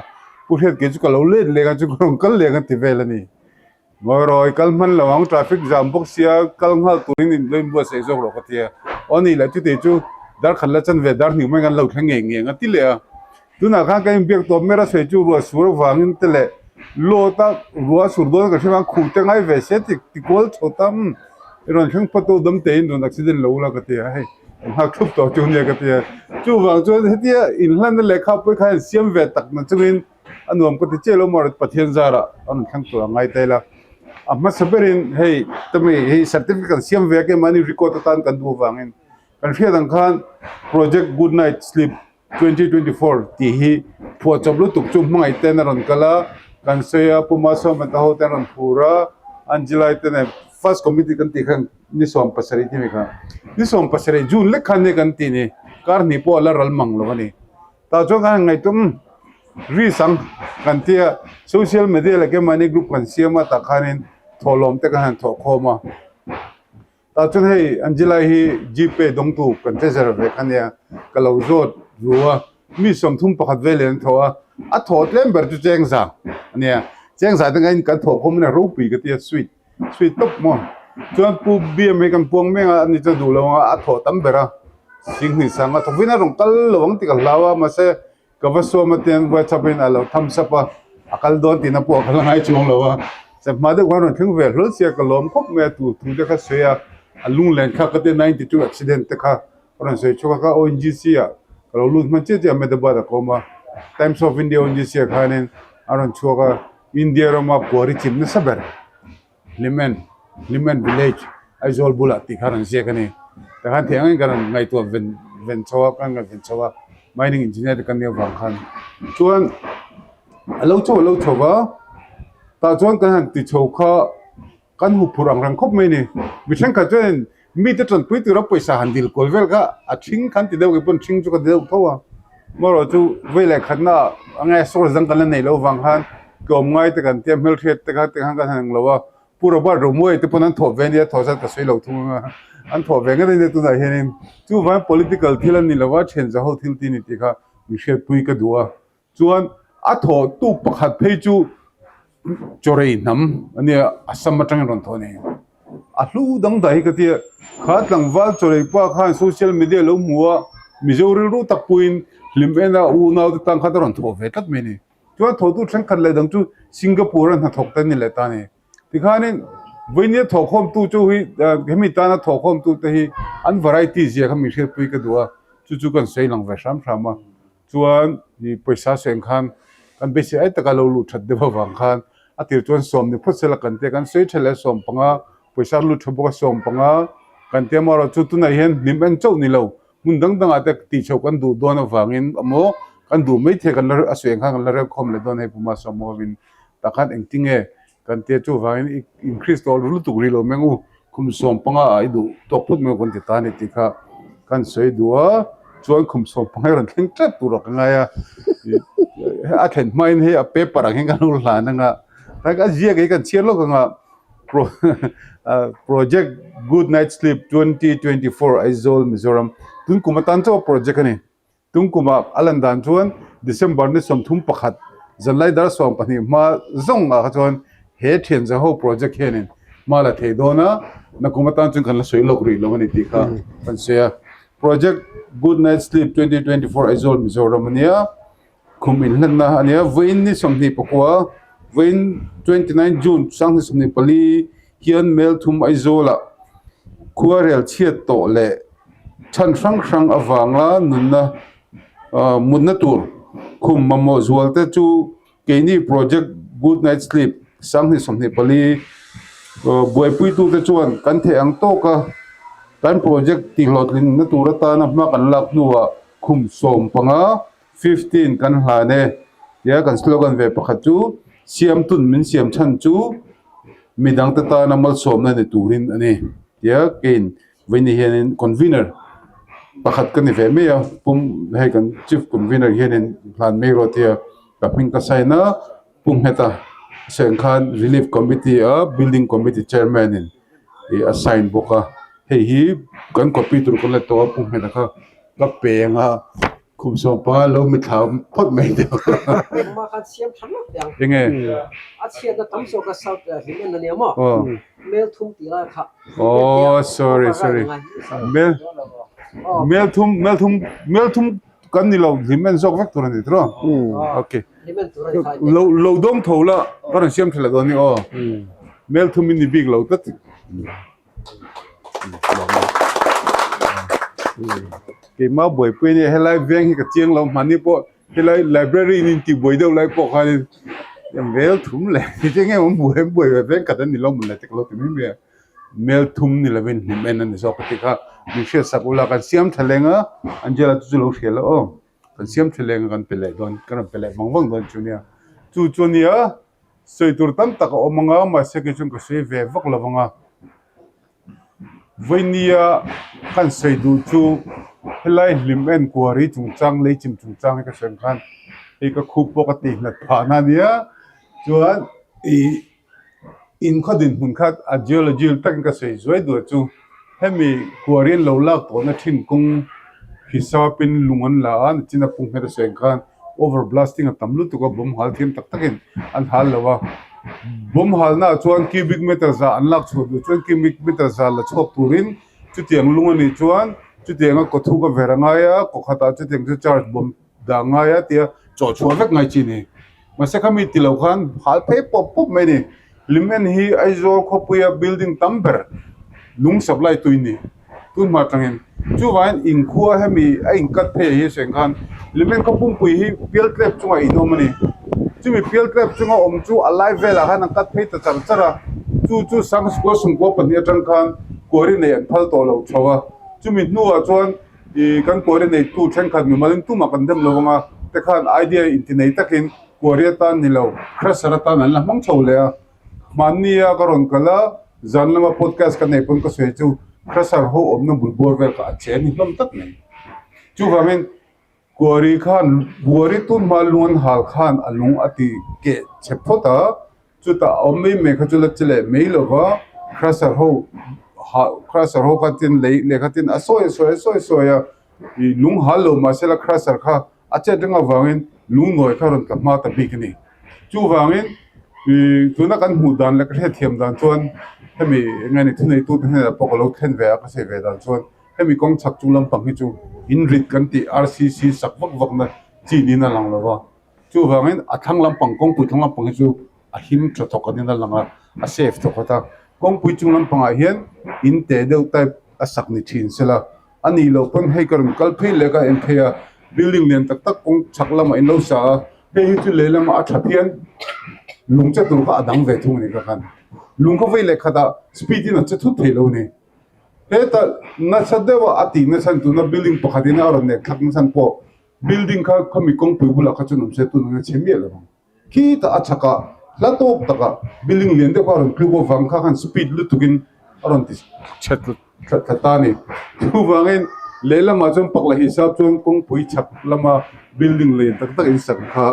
Pu Hriat kei chu ka lo let leng a chu ka rawn kal leng a ti vel a ni. Ngawi kal hman lo ang traffic jam bawk sia kal nghal turin in lo inbuatsaih zawk rawh ka ti a, aw ni leh chutei chu dar khat la chan ve dar hnih mai kan lo thleng ngei ngei ang a ti leh a. Tunah khan ka inbiak tawp mer a sawi chu ruah sur avangin te leh lawt a ruah a sur dawn ka hre vang khuh te ngai ve se ti ti kual chho ta umm i rawn thleng phawt tawh dam tein rawn accident lo ula ka ti a hei an nghak thup tawh chu nia ka ti a chuvang chuan hetia inhlanna lehkha pawh kha in siam ve tak na chungin a nuam ka ti chiah lo maw Pathian zarah a rawn thleng tur a ngai ta ila a hmasa berin hei tami hei certificate kan siam ve a keimahni record atan kan duh avangin kan hriat ang khan project good night sleep 2024 tih hi phuahchawp lutuk chu hmangaih ten a rawn kal a, kan sawi a, Pu Malsawma te ho te an rawn phur a, Angelai te nen first committee kan tih khan ni 17 ti mai kha, ni 17 June lek khan nia kan tih ni, kar hnih pawh a la ral mang lo a ni. Tah chuan kan han ngaihtuah umm risk ang kan tia social media leh keimahni group kan siam a tah khanin thawhlawm te kan han thawhkhawm a. Tah chuan hei Angela hi Gpay dawngtu kan treasurer ve kha nia ka lo zawt ru a, mi 31 vel in an thawh a, a thawh tlem ber chu Chengza a nia, Chengza te ngaiin kan thawh khawm in a ropui ka ti a sweet sweet tawp maw, chuan Pu BM hi kan puang mek a, ani chuan duh lo ang a, a thawh tam ber a, Singhnih sanga thawk in a rawn kal lo ang tih ka hlau a mahse Ka va sawm a tiang WhatsApp in a lo thumbs up a, a kal dawn tihna pawh ka la ngai chuang lo a, chawhma deuh khan rawn thleng ve hlawl sia ka lawm khawp mai a tu thu te kha sawi a, a lunglen kha ka tia 92 accident te kha ka rawn sawi chhuak a ka ONGC ah ka lo lut hman chiah chiah Ahmedabad ah ka awm a, Times of India ONGC ah khanin a rawn chhuak a, India rama kuari chim nasa ber. Hlimen, Hlimen village, Aizawl bulah tih kha rawn ziak a ni. Tah khan thei angin ka rawn ngaihtuah ven ven chho a, ka ngaih ven chho a, mining engineer te ka nih avang khan. Chuan a lo chho a lo chho va, tah chuan kan han ti chho kha. Kan hmu phur ang reng khawp mai ni. Mi thenkhat chuanin mite tanpui tura pawisa han dil kual vel kha a thing khan ti deuh kei pawn thing chu ka ti deuh tho a. Amaherawh chu vei leh khatna enge source dang kan la neih loh vang khan tlawm ngai te kan tia hmelhriat te kha te khan kan han englo a. Pu Robert Romuai te pawn an thawh ve ania thawh zat ka sawi lo thung anga an thawh ve ngat a nia tunah hianin chuvangin political thil a ni lova thianza ho thil ti ni tih kha min hriatpui ka duh a. Chuan a thawhtu pakhat phei chu chawrei hnam a nia Assam atangin rawn thawh a ni. A hlu dang dah hi ka tia kha tlangval chawrei pa khan social media lo hmu a Mizo rilru tak puiin hlim ena unau te tan khan a rawn thawh ve tlat mai a ni. Chuan thawhtu thenkhat leh dang chu Singapore a hnathawk te an ni leh ta a ni. Tikhanin vawinia thawhkhawmtu chu hi hemi tana thawhkhawmtu te hi an variety zia kha min hriatpui ka duh a, chu chu kan sawi lang ve hram hram a. Chuan i pawisa seng khan kan beisei ai taka lo luh that deuh avang khan a tir chuan sawm ni phawt sela kan tia kan sawi tha leh 15 pawisa lut tha bawk a 15 kan tia amaherawhchu chu tunah hian hlim en chauh ni lo hmun dang dangah te tih chhoh kan duh dawn avangin emaw kan duh maithei kan la a sawi ang khan kan la rel khawm leh dawn hei Puma Sawmawin tah khan engtinge Kan tia chuvangin i increase tawh lutuk rih lo meng u, khum 15 ah i duh tawk phut mai kan ti ta a ni tih kha kan sawi duh a, chuan khum 15 hi rawn thleng tep tur ah ka ngai a, a thlen hmain hei a paper ang hian kan lo hlan anga, a ziak hi kan chhiar lawk anga Project Good Night Sleep 2024 Aizawl Mizoram tun kum atan chauh a project a ni. Tungkumah a lan dan chuan December ni 31 zanlai dar 12 hma zawng ah kha chuan he thianza ho project hianin hma la thei dawn a, nakum atan chuan kan la sawi lawk rih lo a ni tih kha kan sawi a. Project Good Night Sleep 2024 Aizawl Mizoram a nia, khum inhlanna a nia, vawiin ni 29, vawiin 29 June 2024 hian Melthum Aizawlah khuarel chhiat tawh leh chhan hrang hrang avanga nunna mutna tur khum mamawh zual te chu keini Project Good Night Sleep 2024 buaipuitute chuan kan theih ang tawka kan project tihhlawhtlinna tur atana hma kan lak hnuah khum 15 15 kan hlan e tia kan slogan ve pakhat chu siamtun min siam chhan chu midangte tana malsawmna ni turin a ni tia keiin vawiin hianin convener pakhat ka ni ve mai a pum hei kan chief convener hianin hlan mai rawh tia ka hming ka sign a pu Ngheta seng khan relief committee a building committee chairman in ih a sign bawk a hei hi kan copy tur kan la tawh a pu Ngheta kha ka peng a. Khum 15 lo mitthla phawt mai deuh. Engmah khan siam tha lawk teh ang. Enge? A chhiatna tam zawk a South hlim en a nia maw? Mel thum tih lai kha. Oh sorry sorry. Mel mel thum mel thum mel thum kan ni lo hlim en zawk vek tur a ni tiraw? Okay. Lo lo dawng tho la ka rawn siam tha leh dawn ni aw. Mel thum in ni bik lo tlat. Keimah buaipui a nia helai veng hi ka chiang lo hmanni pawh helai library in intih buai deuh lai pawh khanin mel thum leh ti nge awm buai buai ve veng khat a ni lo mawn le te ka lo ti mai mai a mel thum ni lovin hlim en a ni zawk a ti kha min hriat sak ula kan siam tha leng a Angela chu chu lo hria lo aw kan siam tha leng a kan pe leh dawn kan rawn pe leh vang vang dawn chu nia chu chu a nia. Sawi tur tam tak a awm anga mahse kei chuan ka sawi ve vak lo vang a, Vawihnia kan sawi duh chu helai hlim en kuari chungchang lei chim chungchang hi ka sawi ang khan hei ka khup pawh ka tih nghat phah na ania chuan ih in khaw dinhmun kha a geology takin ka sawi zuai duh chu. Hemi kuari an lo lak tawhna thin kawng hisapin lung an la a, nichina pung hmet a sawi ang khan over blasting a tam lutuk a, bomb hal thiam tak takin an hal lo a. Bomb halnaah chuan cubic meter za an lak chhuah duh chuan cubic meter za la chhuak turin chutiang lung a nih chuan chutianga kaw thuk a ver a ngai a, kaw khatah chutiang chu charge bomb dah ngai a tia chawh chhuah vek ngai chi a ni. Mahse khami ti lo khan hal phei pawp pawp mai a ni. Hlimen hi Aizawl khawpuia building tam ber lung supply tui ni tun hma atangin chuvangin inkhua hemi a inkat phei hi sawi ang khan Hlimen khaw pumpui hi pialtlep chungah in awm a ni. Chumi pialtlep chunga awm chu a lai velah khan an kat phei ta char char a, chu chu Sangchukua Sumkua pahnih atang khan kuari nei an phal tawh lo chho a, chumi hnuah chuan ih kan kuari neitu thenkhat mimalin tumah kan dem lo anga te khan idea inti nei takin Kuari atan ni lo, Crusher atan an la hmang chho leh a. Hmannia ka rawn kal a, Zan lama podcast ka nei pawn ka sawi chu crusher ho awmna bul bawr vel kha a che a ni hlawm tlat mai. Chuvangin Quarry khan quarry tun hma lung an hal khan a lung a ti keh chhe phawt a, chutah a awm mai mai kha chu la che leh mai lo va, crusher ho ha crusher ho kha tin lei lehkha tin a sawi a sawi a sawi a sawi a, ih lung hal lo mahse la crusher kha a chet reng avangin lung nawi kha a rawn tla hma ta bik a ni. Chuvangin ih tuna kan hmuh dan leh ka hriatthiam dan chuan hemi eng nge ni thuneitute hnenah pawh ka lo thlen ve a ka sawi ve dan chuan. Hemi kawng chhak chung lampang hi chu in rit kan tih RCC sak vak vak na chi niin a lang lo va, chuvangin a thlang lampang kawngpui thlang lampang hi chu a him tha thawk anin a lang a, a safe thawk khat a. Kawngpui chung lampangah hian in teh deuh type a sak ni thin se la, a nih loh pawn hei ka rawn kal phei leh ka en phei a, building lian tak tak kawng chhak lamah in lo sa a, hei hi chu lehlamah a tha phian lung che tur kha a dang ve thung a ni ka khan. Lung kha vei leh khatah speed in a che thut thei lo a ni. Heta nasa deuha a tih nachhan tuna building pakhat in a rawn nek thlak nachhan pawh building kha khawmi kawngpui bulah kha chuan awm se tun ang a chhe miah lo ang. Khitah a chhakah hla tawk takah building lian deuh kha a rawn tluk avang kha khan speed lutuk in a rawn ti chhe thla thla ta a ni. Chuvangin lehlamah chuan pakla hisap chuan kawngpui chhak lama building lian tak tak in sak kha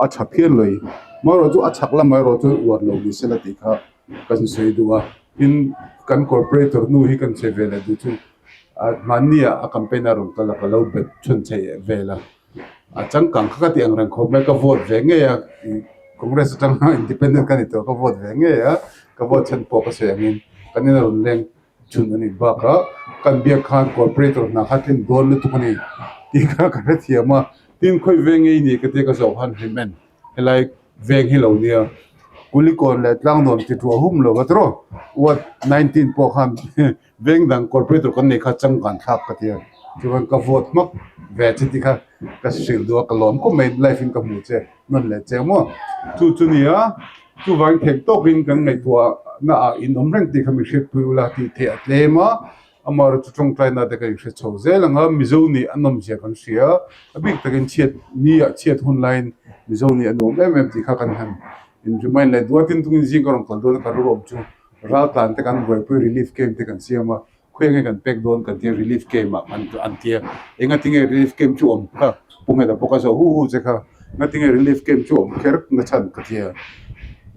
a tha phian lo i. Amaherawhchu a chhak lamah erawh chuan uar lo ni sela tih kha kan sawi duh a. Tin, kan corporator nu hi kan che ve leh duh chu hmanni ah a campaign a rawn kal a, ka lo bet chhun chei vel a, a changkang kha ka ti ang reng khawp mai, ka vote ve ngei a, Congress atanga independent ka ni tawh ka vote ve ngei a, ka vote chhan pawh ka sawi angin kan ina rawn leng chhun a nih bakah kan biak khan corporator hna kha tlin dawn lutuk a ni tih kha ka hrethiam a, tin khawi ve ngei ni ka tia ka zawh khan hlim en. Helai veng hi lo nia Kulikawn leh Tlangnuam ti thu a hum lo va tiraw ward 19 pawh khan veng dang corporator kan nei kha changkan thlak ka ti a chuan ka vote hmak ve che tih kha ka hrilh duh a ka lawm khawp mai live in ka hmu che nawn leh che maw chu chu nia chuvangin theih tawkin kan ngaihtuah na ah in awm reng tih kha mi hriatpui ula tih theih a tlem a. Amaherawh chu tawngtaina te kan inhre chho zel ang a, Mizo nih a nawmzia kan hria, a bik takin chhiat ni ah chhiat hun laiin Mizo nih a nuam em em tih kha kan han in remind leh duh a, tin tungin zing ka rawn kal dawn a ka rilruam chu raltlan te kan buaipui relief camp te kan siam a, khawi enge kan pek dawn kan tia relief camp ah kan an tia, engatinge relief camp chu awm kha Pu Ngheta pawh ka zawh hu hu che kha, ngatinge relief camp chu awm kher na chhan ka tia,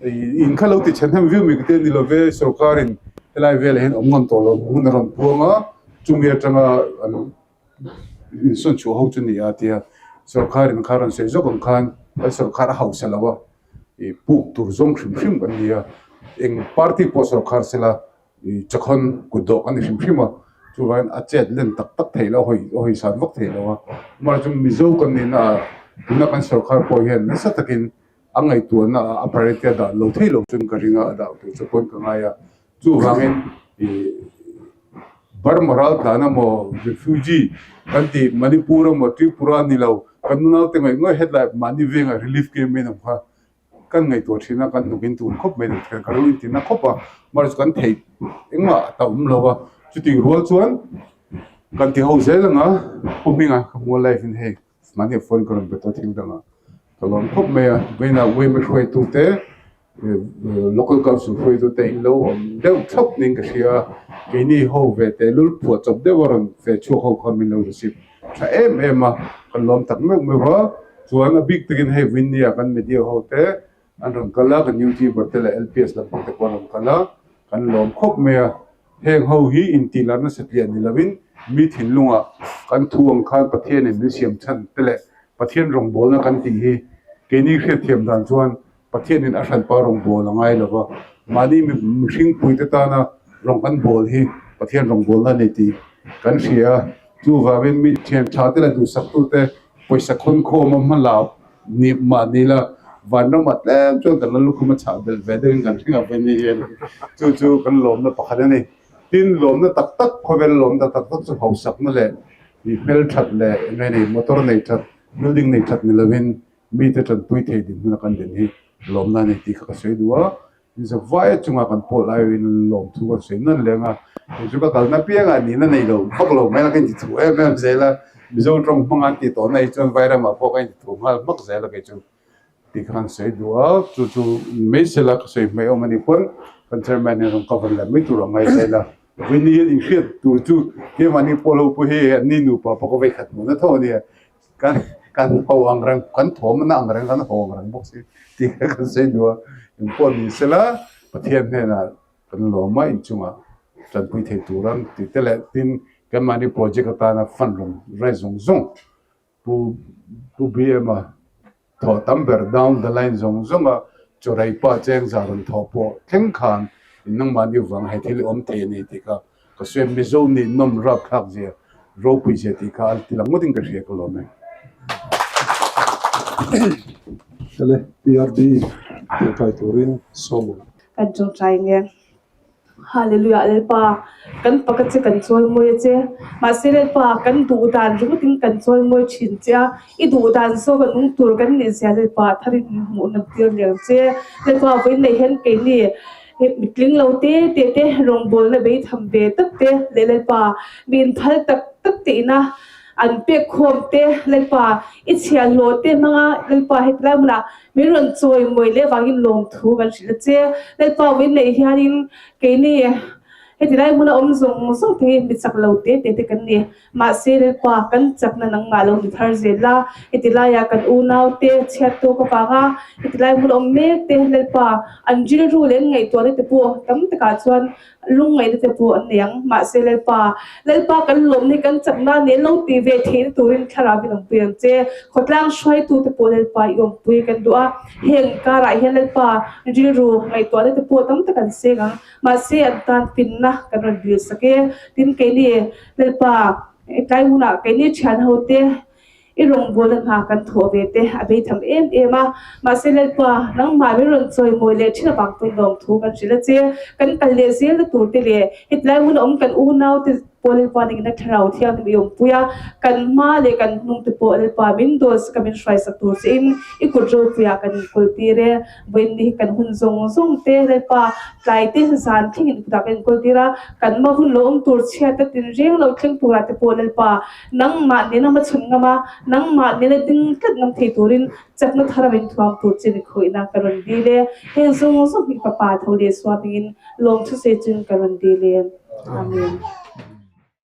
in kha lo ti chhen hnem viau mai ka tia ni love sorkarin Helai velah hian awm ngam tawh lo hmun a rawn puang a, chumi atanga an insawn chhuah ho chu ni a tia sorkarin kha rawn sawi zawk ang khan kan sorkar a hausa lo a, ih puk tur zawng hrim hrim kan ni a, eng party pawh sorkar sela ih chakhawn kut dawh kan ni hrim hrim a, chuvangin a chet len tak tak theih loh a hawi a hawi san vak theih loh a, amaherawhchu Mizo kan nihna ah tuna kan sorkar pawh hian nasa takin A ngaihtuahna ah a priority a dah lo thei lo chuan ka ring a, a dah tur chu pawn ka ngai a. Chuvangin ih Burma raltlan emaw refugee kan tih Manipur emaw Tripura a ni lo, kan nunaute ngaih ngawih hetlai mahni vengah relief camp in awm kha kan ngaihtuah thin a, kan hnuk in tun khawp mai ka ro in tina khawp a, amaherawhchu kan theih engmah a awm lo a, chutih rual chuan kan ti ho zel ang a, Pu Hminga ka hmu a live in hei. Mahni phone ka rawn be tawh thil dangah ka lawm khawp mai a, vawiinah yma hruaitute local council hruaitute in lo awm deuh thlawp niin ka hria a, keini ho ve tehlul phuah chawp deuh a rawn ve chhuak ho kha min lo receive tha em em a, kan lawm tak meuh meuh a, chuan a bik takin hei vawiinnia kan media ho te an rawn kal a, kan youtuber te leh LPS lampang te pawh an rawn kal a, kan lawm khawp mai a. Heng ho hi intihlar nasa tliah ni lovin mi thinlungah kan thu ang khan Pathianin min siam chhan te leh Pathian rawngbawlna kan tih hi keini hriatthiam dan chuan Pathianin a hranpa rawngbâwl a ngai lo va, mahni mihringpuite tana rawng kan bâwl hi Pathian rawngbâwlna a ni tih kan hria a. Chuvangin mi thian tha te leh duhsaktute pawisa khawnkhawm a hma la ni mah ni la, vanramah tlem chuan kan la lukhum a chhah belh ve deuhin kan hring a vawi ni hian chu chu kan lawmna pakhat a ni. Tin, lawmna tak tak, khawvel lawmna tak tak chu hausakna leh hmelthat leh eng nge ni motor nei that, building nei that ni lovin mite tanpui thei dinhmun a kan din hi lawmna a ni tih kha ka sawi duh a. Inzavaia chunga kan pawl aiin lawmthu kan sawi nawn leng a, kei chu ka kalna piangah nihna nei lo vak lo mai la ka inti thu em em zel a, Mizo tawng hmanga an tih tawhna hi chuan Vairamah pawh ka inti thu nghal hmak zel a kei chu tih kha kan sawi duh a, chu chu mai sela ka sawi hmai awm a nih pawn. Kan chairman hian rawn cover leh mai tur a ngai zel a. Vawiin hian inhriat tur chu keimahni pawh lo pawh hi an ni nupa pawh ka vei khat hmuhna tho a nia. Kan kan ho ang reng kan thawmna ang reng kan ho ang reng bawk si tih kha kan sawi duh a. Engpawh ni sela Pathian hnenah kan lawm a inchungah tanpui thei tur ang tih te leh tin keimahni project atana fund rawn raise zawng zawng Pu Pu BM-a thawh tam ber down the line zawng zawnga chawrei pa cheng zar rawn thawh pawh thleng khan in nangmahni vang he thil awm thei a ni tih kha ka sawi a, Mizo nih nawm rapthlak zia ropui zia tih kha a ti lang ngawtin ka hria ka lawm e. Hlele PRD tawngtai turin sawm ang. Kan tawngtai nge. Hallelujah Lalpa kan pak a che kan chawi mawi a che mahse Lalpa kan duh dan ringawt in kan chawi mawi thin che a i duh dan zawk a nung tur kan nih zia Lalpa thar in min hmuh nawm tir leh ang che Lalpa vawiin nei hian keini mitling lo te te te rawngbawlna beitham ve tak te leh Lalpa mi inphal tak tak te ina an pek khawm te Lalpa i chhiahhlawh te hmanga Lalpa heti lai hmunah Min rawn chawi mawi leh vangin lawmthu kan hrilh a che. Lalpa vawiin neih hianin keini heti lai hmuna awm zawng zawng te hi mi chak lo te te te kan ni. Mahse Lalpa kan chakna nangmah lo ni thar zel a, heti laiah kan unau te chhiat tawk avanga heti lai hmuna awm mek te Lalpa an rilru leh an ngaihtuahna te pawh tam takah chuan Lungngaihna te pawh an nei ang. Mahse Lalpa, Lalpa kan lawmna hi kan chakna nen lo ti ve theihna turin thlarau in awmpui ang che. Khawtlang hruaitu te pawh Lalpa i awmpui kan duh a. Heng karah hian Lalpa rilru ngaihtuahna te pawh tam tak an seng ang. Mahse an tan finna kan rawn dil sak e. Tin keini Lalpa tlai hunah keini thian ho te I rawngbawlna hna kan thawh ve te a beitham em em a, mahse Lalpa, nangmah min rawn chawimawi leh thin avang pawhin lawmthu kan hrilh a che. Kan kal leh zelna tur te leh hetilai hmun a awm kan unau te pawh Lalpa ningin a thlarau thianghlim i awmpui a, kan hma leh kan hnung te pawh Lalpa min dawlsak a min hruaisak tur che in i kut ropuiah kan inkawl tir e. Vawiin ni hi kan hun zawng zawng te Lalpa tlai te zan thlengin i kutah kan inkawl tir a, kan hma hun lo awm tur chhiat a tinreng lo thleng turah te pawh Lalpa Nangmah nena hmachhawn ngam a, nangmah nena ding tlat ngam thei turin chakna thar a min thuam tur che ni khawihna ka rawn dil e. Heng zawng zawng hi Fapa tho leh suamingin lawmthu sei chuin ka rawn dil e. Amen.